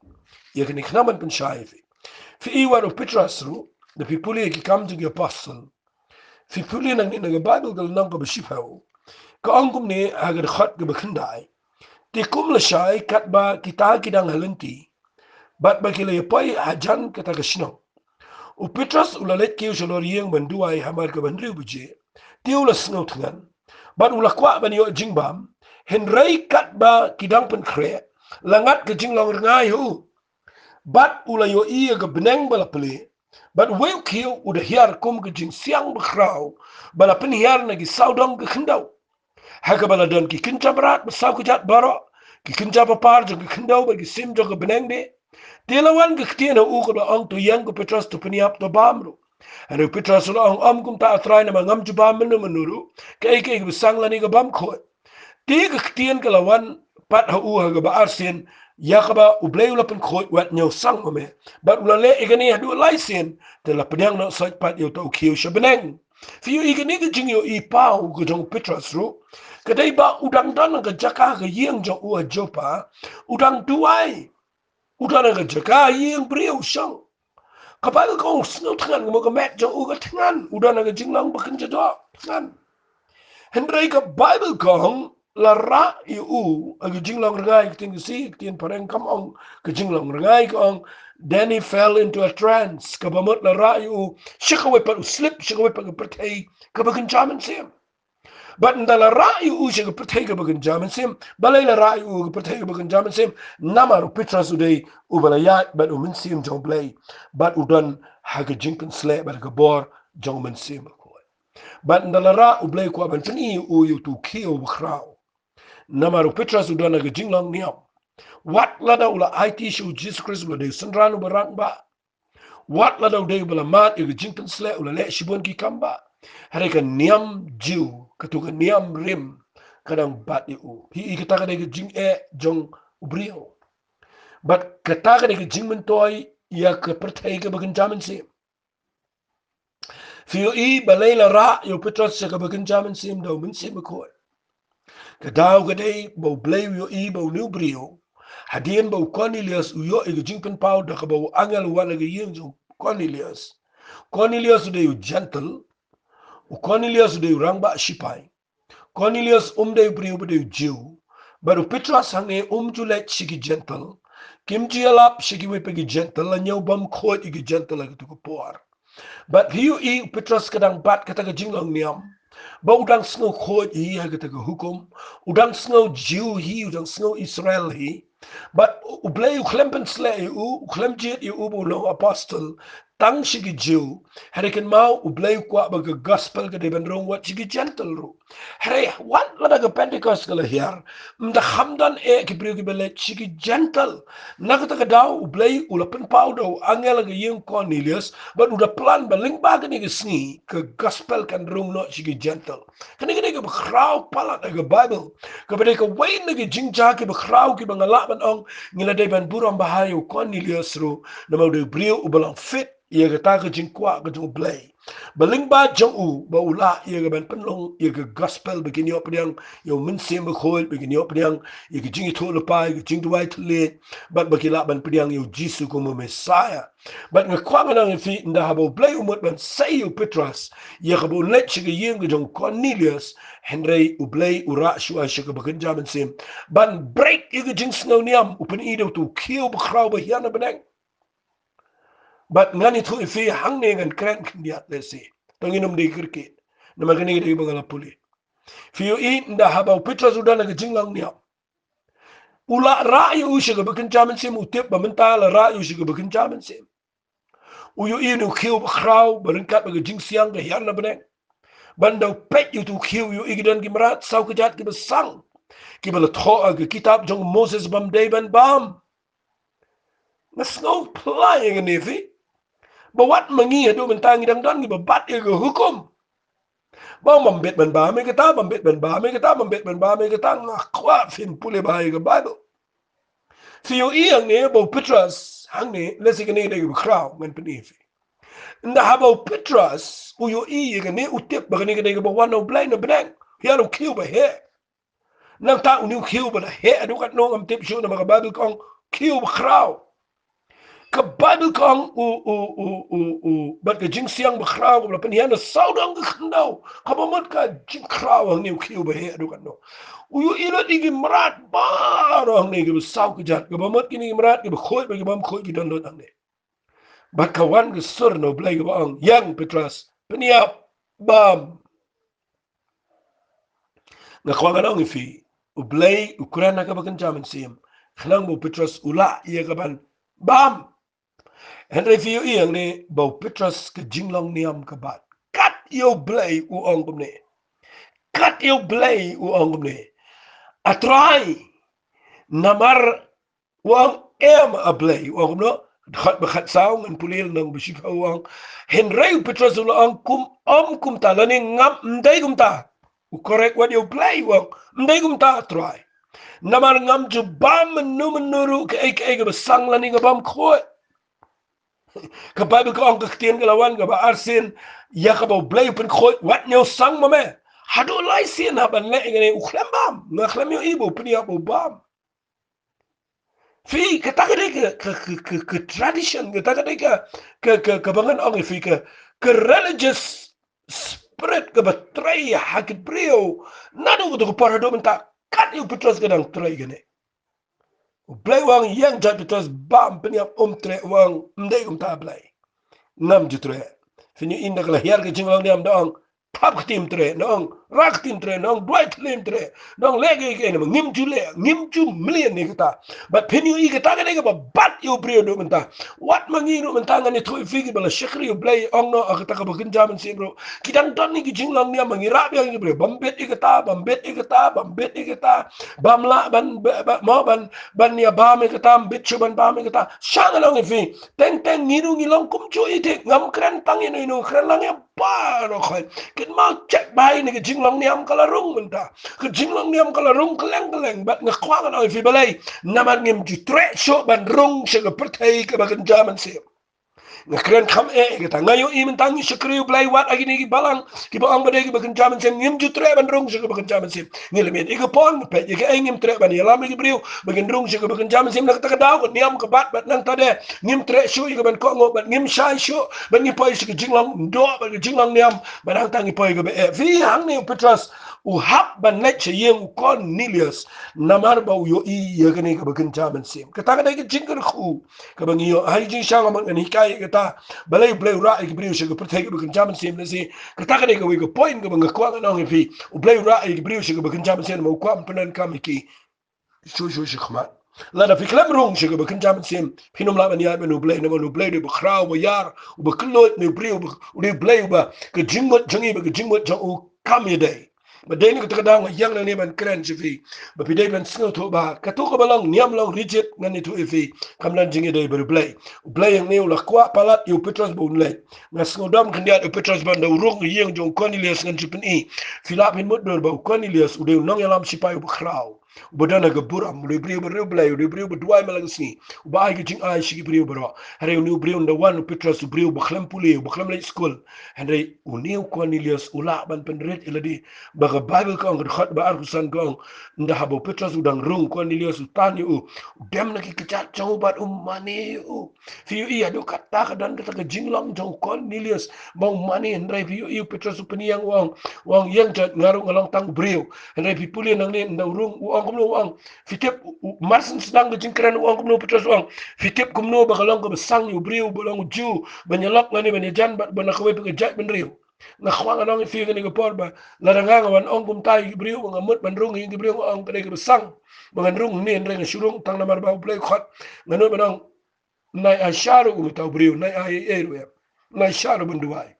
ïa kane khnang ban pynshai ïa phi. Phi i wat u Petros ruh, da phi pule ïa Ki Kam jong ki Apostol, phi pule nangne na ka Baibl ka lynnong kaba shiphew, ka ong kumne ha ka dkhot kaba khyndai: Te kum lashai katba kita ki dang ha lynti, bad ba ki la ïa poi hajan kata ka shnong, u Petros u la leit kiew shalor ïing ban duwai hamar kaba hynriew baje. Te u la sngewthngan bad u la kwah ban ïoh jingbam, hynrei katba ki dang pynkhreh, la ngat ka jinglong rngai ha u. Bad u la ïohi ïa ka bneng ba la plie, bad uwei u khiew u da hiar kum ka jingsiang bakhraw ba la pynhiar na ki sawdong ka khyndew, ha kaba la don ki kynja mrad ba saw kjat baroh, ki kynja bapar jong ka khyndew bad ki sim jong ka bneng de. Te la wan ka ktien ha u kaba ong, to ïeng ko Petros, to pynïap, to bam ruh. Hynrei u Petros u la ong, ym kumta A Trai, namar ngam ju bam mynno mynno ruh, kaei kaei kaba sang lane ka bam khuid. Te ka ktien ka la wan pat ha u ha kaba arsien, ïa kaba U Blei u la pynkhuid, wat ñiew sang ma me. Bad u la leh ïa kane haduh lai sien, te la pdiang noh sait pat ïa uta u khiew sha bneng. Phi ïohi kane ka jingïohi paw ka jong u Petros ruh, ka dei ba u dang don ha ka jaka ha ka ïing jong u ha Joppa, u dang duwai, u don ha ka jaka ha ïing briew shong. Ka Baibl ka ong u sngewthngan, ka mut ka met jong u ka thngan, u don ha ka jinglong ba kynja doh, thngan. Hynrei ka Baibl ka ong, la rah ïa u ha ka jinglong rngai, ka ktien Khasi, ka ktien phareng kam ong ka jinglong rngai, ka ong, then he fell into a trance, kaba mut la rah ïa u sha kawei pat, u slip sha kawei pat ka pyrthei kaba kynja mynsiem. Bad ynda la rah ïa u sha ka pyrthei kaba kynja mynsiem, balei la rah ïa u ka pyrthei kaba kynja mynsiem? Namar u Petros u dei uba la ïaid bad u Mynsiem jong U Blei, bad u don ha ka jingpynsleh bad ka bor jong u Mynsiem Bakhuid. Bad ynda la rah, U Blei u kwah ban pyni ïa u ïa uto u khiew bakhraw. Namar u Petros u don ha ka jinglong niam. Wat lada u la aiti sha u Jisu Khrist, u la dei u synran uba rangbah. Wat lada u dei uba la mad ïa ka jingpynsleh, u la leh shibun ki kam bah, hynrei ka niam Jiw, kato ka niam rim, ka dang bat ïa u. Phi i, kata ka dei ka jingeh jong u briew. Bad kata ka dei ka jingmyntoi ïa ka pyrthei kaba kynja mynsiem. Phi ïohi balei la rah ïa u Petros sha kaba kynja mynsiem da u Mynsiem Bakhuid? Ka daw ka dei ba U Blei u ïohi ba une u briew, hadien ba u Kornelius u ïoh ïa ka jingpynpaw da kaba u angel u wan ha ka ïing jong u Kornelius. Kornelius u dei u Jentil, u Kornelius u dei u rangbah shipai. Kornelius um dei u briew ba dei u Jiw. Bad u Petros hangne um ju leit sha ki Jentil. Kim ju ïalap sha kiwei pat ki Jentil, la ñiew bym khuid ïa ki Jentil ha kato ka por. Bad phi ïohi, u Petros ka dang bat kata ka jinglong niam, ba u dang sngewkhuid hi ha kata ka hukum, u dang sngew Jiw hi, u dang sngew Israel hi. Bad U Blei u khlem pynsleh ïa u, u khlem jied ïa u ba u long apostol tang sha ki Jiw. Hynrei kynmaw, U Blei u kwah ba ka gospel ka dei ban rung wat sha ki Jentil ruh. Hynrei wat lada ka Pentecost ka la hiar, ym da kham don eh ki briew kiba leit sha ki Jentil. Na kata ka daw U Blei u la pynpaw da u angel ha ka ïing Kornelius, bad u da plan ba lyngba kane ka sngi ka gospel kan rung noh sha ki Jentil. Kane ka dei kaba khraw palat ha ka Baibl. Kaba dei kawei na ki jingjia kiba khraw kiba nga lah ban ong ngi la dei ban burom bha ïa u Kornelius ruh, namar u dei u briew uba long fit ïa kata ka jingkwah ka jong U Blei, ba lyngba jong u ba u lah ïa ka ban pynlong ïa ka gospel, ba kin ïoh pdiang ïa u Mynsiem Bakhuid, ba kin ïoh pdiang ïa ka jingïathuhlypa, ïa ka jingduwai thylliej, bad ba ki lah ban pdiang ïa u Jisu kum u Messiah. Bad nga kwah ngan ong ïa phi, ynda haba U Blei u mut ban sei ïa u Petros ïa kaba un leit sha ka ïing ka jong u Kornelius, hynrei U Blei u rah shuwa sha kaba kynja mynsiem ban break ïa ka jingsngew niam, u pyni da uto u khiew bakhraw ba hiar na bneng. Bad ngan ïathuh ïa phi hangne, ngan kren khyndiat lehse, to ngin ym dei kyrkieh, namar kane ka dei ba nga la pule. Phi ïohi, ynda haba u Petros u don ha ka jinglong niam, u la rah ïa u sha kaba kynja mynsiem, u tip ba mynta la rah ïa u sha kaba kynja mynsiem. U ïohi une u khiew bakhraw ba ryngkat bad ka jingsiang ka hiar na bneng. Bad ynda u peit ïa uto u khiew, u ïohi ki don ki mrad saw kjat kiba sang, kiba la thoh ha ka kitab jong u Moses bym dei ban bam. Nga sngew pla ïa kane phi, ba wat ma ngi haduh mynta ngi dang don kiba bat ïa ka hukum. Ba ym bit ban bam ïa kata, bym bit ban bam ïa kata, bym bit ban bam ïa kata, nga kwah phin pule bha ïa ka Baibl. Phi ïohi hangne ba u Petros hangne, lehse kane ka dei kaba khraw, ngan pyni ïa phi. Ynda haba u Petros u ïohi ïa kane, u tip ba kane ka dei kaba wan na U Blei na bneng, hiar u khiew ba heh. Nangta une u khiew ba la heh haduh katno ngam tip shuh, namar ka Baibl ka ong khiew bakhraw. Ka Baibl ka ong u, u, u, u, u, bad ka jingsiang bakhraw kaba la pynhiar na sawdong ka khyndew, kaba mut ka jingkhraw hangne u khiew ba heh haduh katno. U ïohi lut ïa ki mrad baroh hangne kiba saw kjat, kaba mut kine ki mrad kiba khuid bad kiba ym khuid ki don lut hangne. Bad ka wan ka sur na U Blei kaba ong, ïeng Petros, pynïap, bam. Nga kwah ngan ong ïa phi, U Blei u kren ha kaba kynja mynsiem, khnang ba u Petros u lah ïa ka ban bam. Hynrei phi ïohi hangne ba u Petros ka jinglong niam ka bat. Kat ïa U Blei u ong kumne. Kat ïa U Blei u ong kumne. A Trai, namar u ong, em, A Blei, u ong kumno? Dkhot ba khatsaw, ngan pule lynnong ba shiphew, u ong, hynrei u Petros u la ong, kum, ym kumta, lane ngam, ym dei kumta. U correct wat ïa U Blei, u ong, ym dei kumta, Trai. Namar ngam ju bam mynno mynno ruh kaei kaei kaba sang lane kaba ym khuid. Ka Baibl ka ong, ka ktien ka la wan kaba arsien ïa kaba U Blei u pynkhuid, wat ñiew sang ma me. Haduh lai sien haba ngi leh ïa kane, u khlem bam. Nga khlem ïohi ba u pynïap, ba u bam. Phi, kata ka dei ka, ka, ka, ka, ka tradition, kata ka dei ka, ka, ka, kaba ngan ong ïa phi, ka, ka religious spirit kaba trei ha ki briew naduh kato ka por haduh mynta. ïa u Petros ka dang trei kane. U Blei u ong ïeng jait Petros bam pynïap um treh, u ong ym dei kumta Blei. Ngam ju treh. Phin ïohi ynda ka la hiar ka jinglong niam da ong thap ka tim treh, da ong rak tim treh, da ong duwai thlim treh, da ong leh kaei kaei, namar ngim ju leh, ngim ju mlien ïa kata. Bad phin ïohi kata ka dei kaba bat ïa u briew ruh mynta. Wat ma ngi ruh mynta ngan ïathuh ïa phi kiba la shakri U Blei ong noh ha kata kaba kynja mynsiem ruh. Ki dang don ïa ki jinglong niam ba ngi rah biang ïa ki briew. Bam bit ïa kata, bam bit ïa kata, bam bit ïa kata. Bam lah ban, ba, ba, mo ban, ban ïa bam ïa kata, bit shuh ban bam ïa kata. Sha ngan ong ïa phi. Teng teng ngi ruh ngi long kumjuh ïa ki. Ngam kren tang ïano ïano, kren lang ïa baroh khoit. Kynmaw check bha ïa kane ka jinglong niam ka la rung mynta. Ka jinglong niam ka la rung kylleng kylleng bad nga kwah ngan ong ïa phi balei. Namar ngim ju treh shuh ban rung sha ka pyrthei kaba kynja mynsiem. Nga kren kham eh ïa kata, nga ïohi mynta ngi shakri U Blei wat ha kine ki balang kiba ong ba dei kiba kynja mynsiem, ngim ju treh ban rung sha kaba kynja mynsiem. Ngi la mih ïa ka por, ngi peit ïa kaei, ngim treh ban ïalam ïa ki briew ba kin rung sha kaba kynja mynsiem. Na kata ka daw ka niam ka bat bad nangta de ngim treh shuh ïa ka ban kohnguh bad ngim shai shuh bad ngi poi sha ka jinglong doh bad ka jinglong niam bad nangta ngi poi kaba eh. Phi, hangne u Petros u hap ban leit sha ïing u Kornelius namar ba u ïohi ïa kane kaba kynja mynsiem. Kata ka dei ka jingkyrkhu kaba ngi ïoh. Ha ka jingshisha nga mut ngan hikai ïa kata, balei U Blei u rah ïa ki briew sha ka pyrthei kaba kynja mynsiem. Lehse kata ka dei kawei ka point kaba nga kwah ngan ong ïa phi. U Blei u rah ïa ki briew sha kaba kynja mynsiem namar u kwah ban pyndonkam ïa ki shuh shuh shakhmat. Lada phi khlem rung sha kaba kynja mynsiem, phin ym lah ban ïaid bad U Blei, namar U Blei u dei uba khraw, uba ïar, uba kylluid, u dei U Blei uba, u dei U Blei uba ka jingmut jong ngi bad ka jingmut jong u kam ïadei. Bad dei na kata ka daw nga ïeng nangne ban kren sha phi ba phi dei ban sngewthuh ba kato kaba long niam long rigid, ngan ïathuh ïa phi, kam don jingïadei bad U Blei. U Blei hangne u la kwah palat ïa u Petros ba un leit. Nga sngewdom khyndiat ïa u Petros ba ynda u rung ha ïing jong u Kornelius, ngan shu pyni. Phi lah phin mutdur ba u Kornelius u dei u nongïalam shipai uba khraw, uba don ha ka burom, u dei u briew uba riewblei, u dei u briew uba duwai man la ka sngi, uba ai ka jingai sha ki briew baroh. Hynrei une u briew ynda wan u Petros, u briew uba khlem pule, uba khlem leit skul. Hynrei une u Kornelius u lah ban pynrit ïa lade. Ba ka Baibl ka ong, ka dkhot ba arphew san ka ong, ynda haba u Petros u dang rung, u Kornelius u tan ïa u, u dem na ki kjat jong u bad u mane ïa u. Phi ïohi, haduh katta ka don kata ka jinglong jong u Kornelius ba u mane. Hynrei phi ïohi u Petros u pynïeng, u ong, u ong, ïeng jait, nga ruh nga long tang u briew. Hynrei phi pule nangne, ynda u rung u ong kumno, u ong, phi tip, u, u, mar shen sdang ka jingkren u ong kumno u Petros, u ong, phi tip kumno ba ka long kaba sang ïa u briew ba long u Jiw ban ïalok lane ban ïajan bad uba na kawei pat ka jaitbynriew. Nga kwah ngan ong ïa phi kane ka por ba lada nga, nga wan ong kumta ïa ki briew ba nga mut ban rung ïa ki briew, nga ong ka dei kaba sang ba ngan rung ne, hynrei nga shu rung tang namar ba U Blei u khot. Nga mut ban ong, nai ai sha ruh, u mut u briew, nai ai ei ei ruh em, nai sha ruh ban duwai.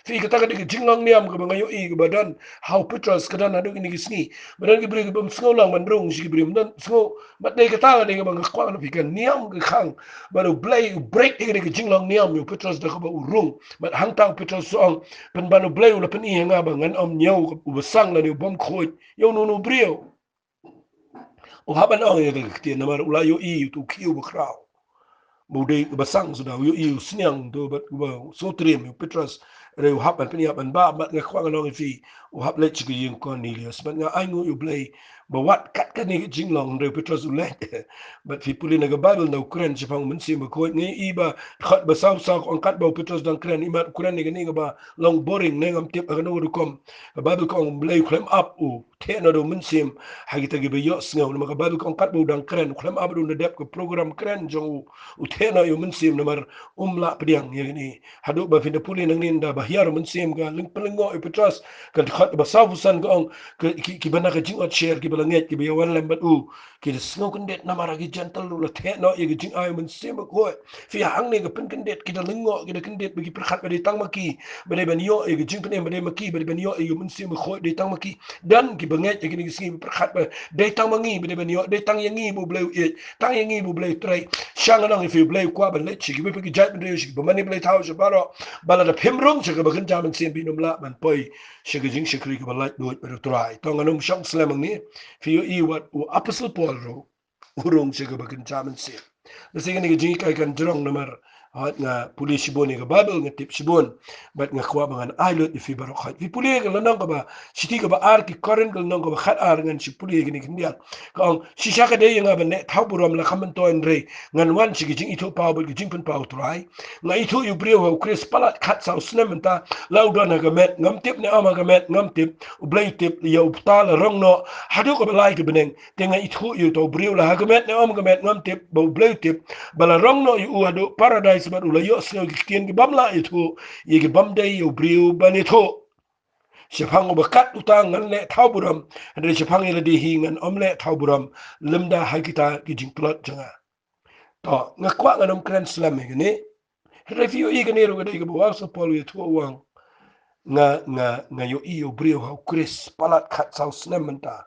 Phi, kata ka dei ka jinglong niam kaba nga ïohi kaba don ha u Petros, ka don haduh kine ki sngi. Ba don ki briew ki bym sngew long ban rung sha ki briew, bym don sngew. Bad dei kata ka dei kaba nga kwah na phi, ka niam ka khang. Bad U Blei u break ïa ka dei ka jinglong niam ïa u Petros da kaba u rung. Bad hangta u Petros u ong, pynban U Blei u la pyni ha nga ba ngan ym ñiew uba sang lane u bym khuid ïa uno uno u briew. U hap ban ong ïa ka ktien namar u la ïohi ïa uto u khiew ba khraw. Ba u dei uba sang suda, u ïohi u sniang to bad uba sngewtriem ïa u Petros. Hynrei u hap ban pynïap ban bam, bad nga kwah ngan ong ïa phi, u hap leit sha ka ïing u Kornelius. Bad nga ainguh ïa U Blei ba wat kat kane ka jinglong hynrei u Petros u leit. Bad phi pule na ka Baibl ynda u kren shaphang u Mynsiem Bakhuid, nga ïohi ba dkhot ba saw saw ka ong katba u Petros u dang kren, imat u kren ïa kane kaba long boring ne ngam tip ha kano ka rukom. Ka Baibl ka ong U Blei u khlem ap u theh noh da u Mynsiem ha kita kiba ïohsngew. Namar ka Baibl ka ong katba u dang kren, u khlem ap da u na dep ka program kren jong u, u theh noh ïa u Mynsiem namar um lah pdiang ïa kane. Haduh ba phin da pule nangne ynda ba hiar u Mynsiem ka lyng pynlyngngoh ïa u Petros, ka dkhot ba sawphew san ka ong, ki, ki, kiba na ka jingot sher, kiba la ngeit, kiba ïawan lem bad u, ki da sngew kyndit namar ha ki Jentil u la theh noh ïa ka jingai u Mynsiem Bakhuid. Phi, hangne ka pynkyndit, ki da lyngngoh, ki da kyndit ba ki pyrkhat ba dei tang ma ki ba dei ban ïoh ïa ka jingpynim, ba dei ma ki ba dei ban ïoh ïa u Mynsiem Bakhuid, dei tang ma ki. Don kiba ngeit ha kine ki sngi ba pyrkhat ba dei tang ma ngi ba dei ban ïoh, dei tang ïa ngi ba U Blei u ïeit, tang ïa ngi ba U Blei u trei. Sha ngan ong ïa phi, U Blei u kwah ban leit sha kiwei pat ki jaitbynriew, sha kiba mane blei thaw sha baroh, ba lada phim rung sha kaba kynja mynsiem phin ym lah ban poi sha ka jingshakri kaba laitluid bad U Trai. To ngan ym shong slem hangne. Phi ïohi wat u Apostol Paul ruh u rung sha kaba kynja mynsiem. Lehse kane ka jinghikai kan jrong namar Hooid, nga pule shibun ïa ka Baibl, nga tip shibun. Bad nga kwah ba ngan ai lut ïa phi baroh hooid. Phi pule ka lynnong kaba, shithi kaba ar ki Korinth ka lynnong kaba khat ar, ngan shu pule ïa kane khyndiat. Ka ong, shisha ka dei ïa nga ban leh thaw burom la kham myntoi, hynrei ngan wan sha ka jingithuh paw bad ka jingpynpaw U Trai. Nga ithuh ïa u briew ha u Khrist palat khatsaw snem mynta, la u don ha ka met ngam tip ne ym ha ka met ngam tip, U Blei u tip, ïa uta la rong noh haduh kaba lai ka bneng. Te nga ithuh ïa uta u briew la ha ka met ne ym ha ka met ngam tip, ba U Blei u tip, ba la rong noh ïa u haduh paradais bad u la ïohsngew ïa ki ktien ki bym lah ïathuh ïa ki bym dei ïa u briew ban ïathuh. Shaphang uba kat uta ngan leh thaw burom, hynrei shaphang ïa lade hi ngan ym leh thaw burom lymda ha kita ki jingtlot jong nga. To, nga kwah ngan ym kren slem ïa kane. Hynrei phi ïohi kane ruh ka dei kaba u Apostol Paul u ïathuh, u ong, nga, nga, nga ïohi ïa u briew ha u Khrist palat khatsaw snem mynta.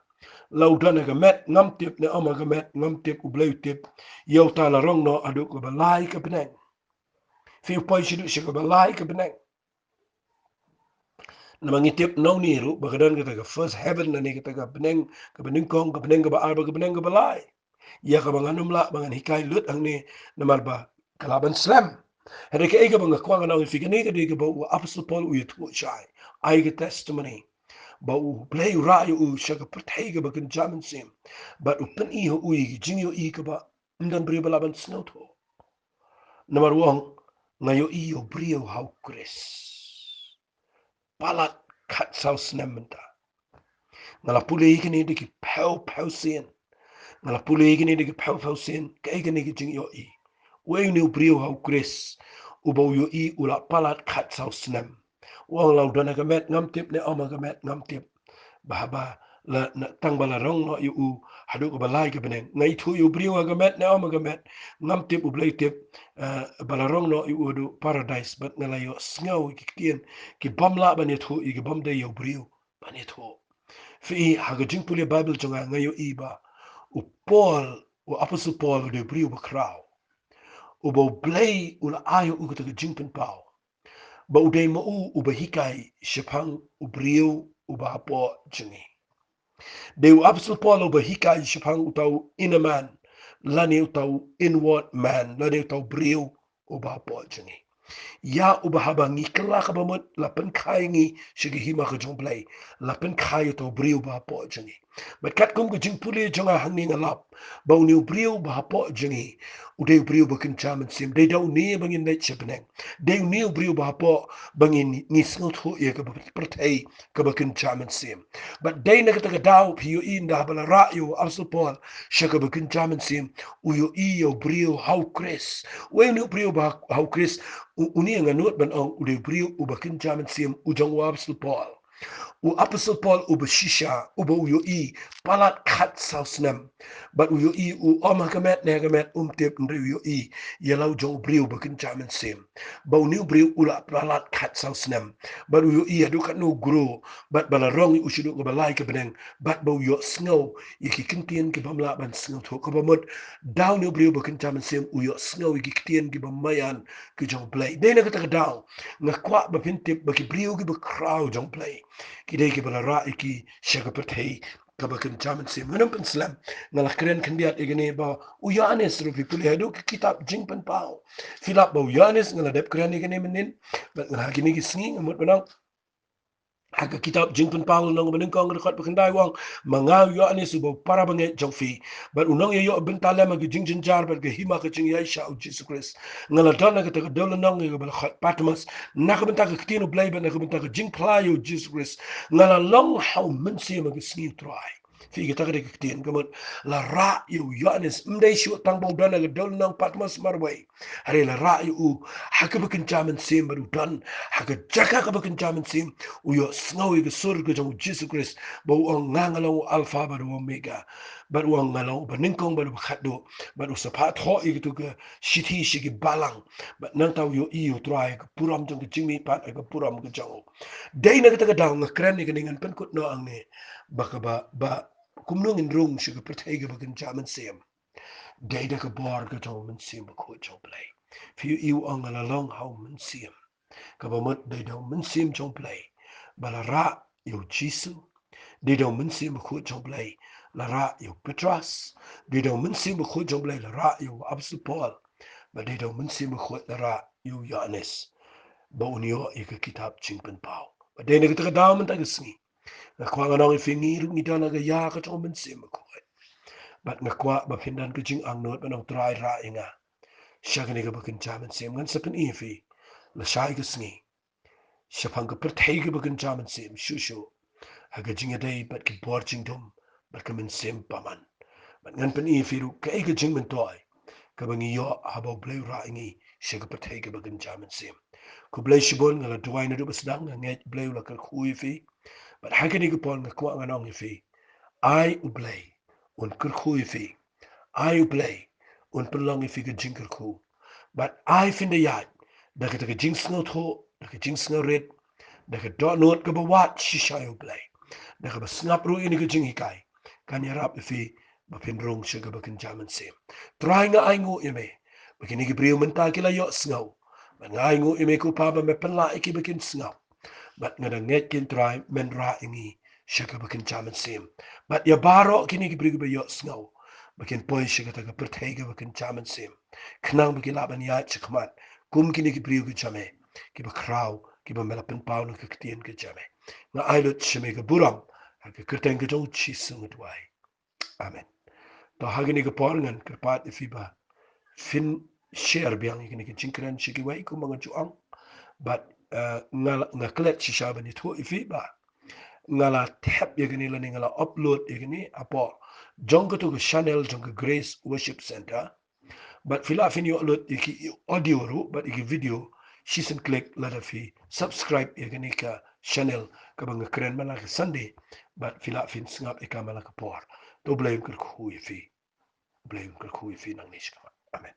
La u don ha ka met ngam tip ne ym ha ka met ngam tip, U Blei u tip, ïa uta la rong noh haduh kaba lai ka bneng. Phi, u poi shaduh sha kaba lai ka bneng. Namar ngi tip na une ruh ba ka don kata ka first heaven lane kata ka bneng kaba nyngkong, ka bneng kaba ar bad ka bneng kaba lai. Ïa kaba ngan ym lah ba ngan hikai lut hangne namar ba ka lah ban slem. Hynrei kaei kaba nga kwah ngan ong ïa phi, kane ka dei kaba u Apostol Paul u ïathuh shai, ai ka testimony ba U Blei u rah ïa u sha ka pyrthei kaba kynja mynsiem bad u pyni ha u ïa ki jingïohi kaba ym don briew ba lah ban sngewthuh. Namar u ong, nga ïohi ïa u briew ha u Khrist palat khatsaw snem mynta. Nga la pule ïa kine da ki phew phew sien. Nga la pule ïa kine da ki phew phew sien, kaei kane ka jingïohi. Uei une u briew ha u Khrist uba u ïohi u la palat khatsaw snem? U ong, la u don ha ka met ngam tip ne ym ha ka met ngam tip. Ba haba la, na, tang ba la rong noh ïa u haduh kaba lai ka bneng. Nga ithuh ïa u briew ha ka met ne ym ha ka met ngam tip, U Blei u tip, eh, ba la rong noh ïa u haduh paradais bad nga la ïohsngew ïa ki ktien ki bym lah ban ïathuh ïa ki bym dei ïa u briew ban ïathuh. Phi, ha ka jingpule Baibl jong nga, nga ïohi ba u Paul, u Apostol Paul u dei u briew bakhraw uba U Blei u la ai ha u kata ka jingpynpaw ba u dei ma u uba hikai shaphang u briew uba hapoh jong ngi. Dei u Apostol Paul uba hikai shaphang uta u inner man lane uta u inward man lane uta u briew uba hapoh jong ngi. Ïa uba haba ngi kylla kaba mut la pynkha ïa ngi sha ka hima ka jong U Blei, la pynkha ïa uta u briew uba hapoh jong ngi. Bad katkum ka jingpule jong nga hangne nga lap ba une u briew uba hapoh jong ngi u dei u briew ba kynja mynsiem. Dei da une ba ngin leit sha bneng. Dei une u briew uba hapoh ba ngin, ngi sngewthuh ïa kaba pyrthei kaba kynja mynsiem. Bad dei na kata ka daw phi ïohi ynda haba la rah ïa u Apostol Paul sha kaba kynja mynsiem, u ïohi ïa u briew ha u Khrist. Uei une u briew ba ha u Khrist? U, une nga nud ban ong u dei u briew uba kynja mynsiem, u jong u Apostol Paul. U Apostol Paul uba shisha, uba u ïohi palat khatsaw snem. Bad u ïohi u ym ha ka met ne ha ka met um tip, hynrei u ïohi ïa la u jong u briew ba kynja mynsiem. Ba une u briew u la palat khatsaw snem. Bad u ïohi haduh katno u grow, bad ba la rong ïa u shaduh kaba lai ka bneng, bad ba u ïohsngew ïa ki ktien ki bym lah ban sngewthuh. Kaba mut da une u briew ba kynja mynsiem u ïohsngew ïa ki ktien kiba maïan ki jong U Blei. Dei na kata ka daw nga kwah ba phin tip ba ki briew kiba khraw jong U Blei ki dei kiba la rah ïa ki sha ka pyrthei kaba kynja mynsiem. Ngan ym pynslem, nga la kren khyndiat ïa kane ba u Ïoannis ruh, phi pule haduh ka kitab Jingpynpaw. Phi lap ba u Ïoannis, nga la dep kren ïa kane mynnin, bad nga la, ha kine ki sngi nga mut ban ong, ha ka kitab Jingpynpaw lynnong ba nyngkong, ka dkhot ba khyndai, u ong, ma nga u Ïoannis uba u para bangeit jong phi, bad u nongïaïoh bynta lem ha ka jingjynjar bad ka hima ka jingïaishah U Jisu Khrist, nga la don ha kata ka dewlynnong ïa kaba la khot Patmos, na ka bynta ka ktien U Blei bad na ka bynta ka jingphla ïa U Jisu Khrist. Nga la long ha u mynsiem ha ka sngi U Trai. Phi, kata ka dei ka ktien, ka mut la rah ïa u Ïoannis, ym dei shuh tang ba u don ha ka dewlynnong Patmos marwei. Hynrei la rah ïa u ha kaba kynja mynsiem, bad u don ha ka jaka kaba kynja mynsiem, u ïohsngew ïa ka sur ka jong U Jisu Khrist, ba u ong, nga nga long u Alpha bad u Omega. Bad u ong, nga long uba nyngkong bad uba khatduh. Bad u sa phah thoh ïa katu ka shithi sha ki balang. Bad nangta u ïohi ïa U Trai ha ka burom jong ka jingmihpat, ha ka burom ka jong u. Dei na kata ka daw nga kren ïa kane, ngan pynkut noh hangne ba kaba, ba kumno ngin rung sha ka pyrthei kaba kynja mynsiem. Dei da ka bor ka jong u Mynsiem Bakhuid jong U Blei. Phi ïohi u ong, nga la long ha u mynsiem. Kaba mut dei da u Mynsiem jong U Blei ba la rah ïa u Jisu. Dei da u Mynsiem Bakhuid jong U Blei la rah ïa u Petros. Dei da u Mynsiem Bakhuid jong U Blei la rah ïa u Apostol Paul. Bad dei da u Mynsiem Bakhuid la rah ïa u Ïoannis ba un ïoh ïa ka kitab Jingpynpaw. Bad dei na kata ka daw mynta ka sngi nga kwah ngan ong ïa phi, ngi ruh ngi don ha ka ïa ka jong u Mynsiem Bakhuid. Bad nga kwah ba phin don ka jingangnud ban ong, Trai, rah ïa nga sha kane kaba kynja mynsiem. Ngan sa pyni ïa phi lashai ka sngi shaphang ka pyrthei kaba kynja mynsiem shuh shuh ha ka jingïadei bad ki bor jingdum bad ka mynsiem bymman. Bad ngan pyni ïa phi ruh kaei ka jingmyntoi kaba ngi ïoh haba U Blei u rah ïa ngi sha ka pyrthei kaba kynja mynsiem. Khublei shibun, nga la duwai naduh ba sdang, nga ngeit U Blei u la kyrkhu ïa phi. Bad ha kane ka por nga kwah ngan ong ïa phi, ai U Blei un kyrkhu ïa phi. Ai U Blei un pynlong ïa phi ka jingkyrkhu. Bad ai phin da ïaid da kata ka jingsngewthuh, da ka jingsngewrit, da ka dohnud kaba wad shisha ïa U Blei, da kaba sngap ruh ïa kane ka jinghikai, kan ïarap ïa phi ba phin rung sha kaba kynja mynsiem. Trai, nga ainguh ïa me ba kine ki briew mynta ki la ïohsngew. Bad nga ainguh ïa me ko Pa ba me pynlah ïa ki ba kin sngew. Bad nga da ngeit keiñ, Trai, men rah ïa ngi sha kaba kynja mynsiem. Bad ïa baroh kine ki briew kiba ïohsngew ba kin poi sha kata ka pyrthei kaba kynja mynsiem, khnang ba kin lah ban ïaid shakhmat kum kine ki briew ki jong me, kiba khraw, kiba me la pynpaw na ka ktien ka jong me. Nga ai lut sha me ka burom, ha ka kyrteng ka jong U Jisu nga duwai. Amen. To ha kane ka por ngan kyrpad ïa phi ba phin share biang ïa kane ka jingkren sha kiwei kumba nga ju ong. Bad, eh, nga, nga klet shisha ban ïathuh ïa phi ba nga la thep ïa kane lane nga la upload ïa kane hapoh jong kato ka channel jong ka Grace Worship Centre. Bad phi lah phin ïoh lut ïa ki audio ruh bad ïa ki video shisien klik lada phi subscribe ïa kane ka channel kaba nga kren man la ka Sunday. Bad phi lah phin sngap ïa ka man la ka por. To U Blei un kyrkhu ïa phi. U Blei un kyrkhu ïa phi nangne shakhmat. Amen.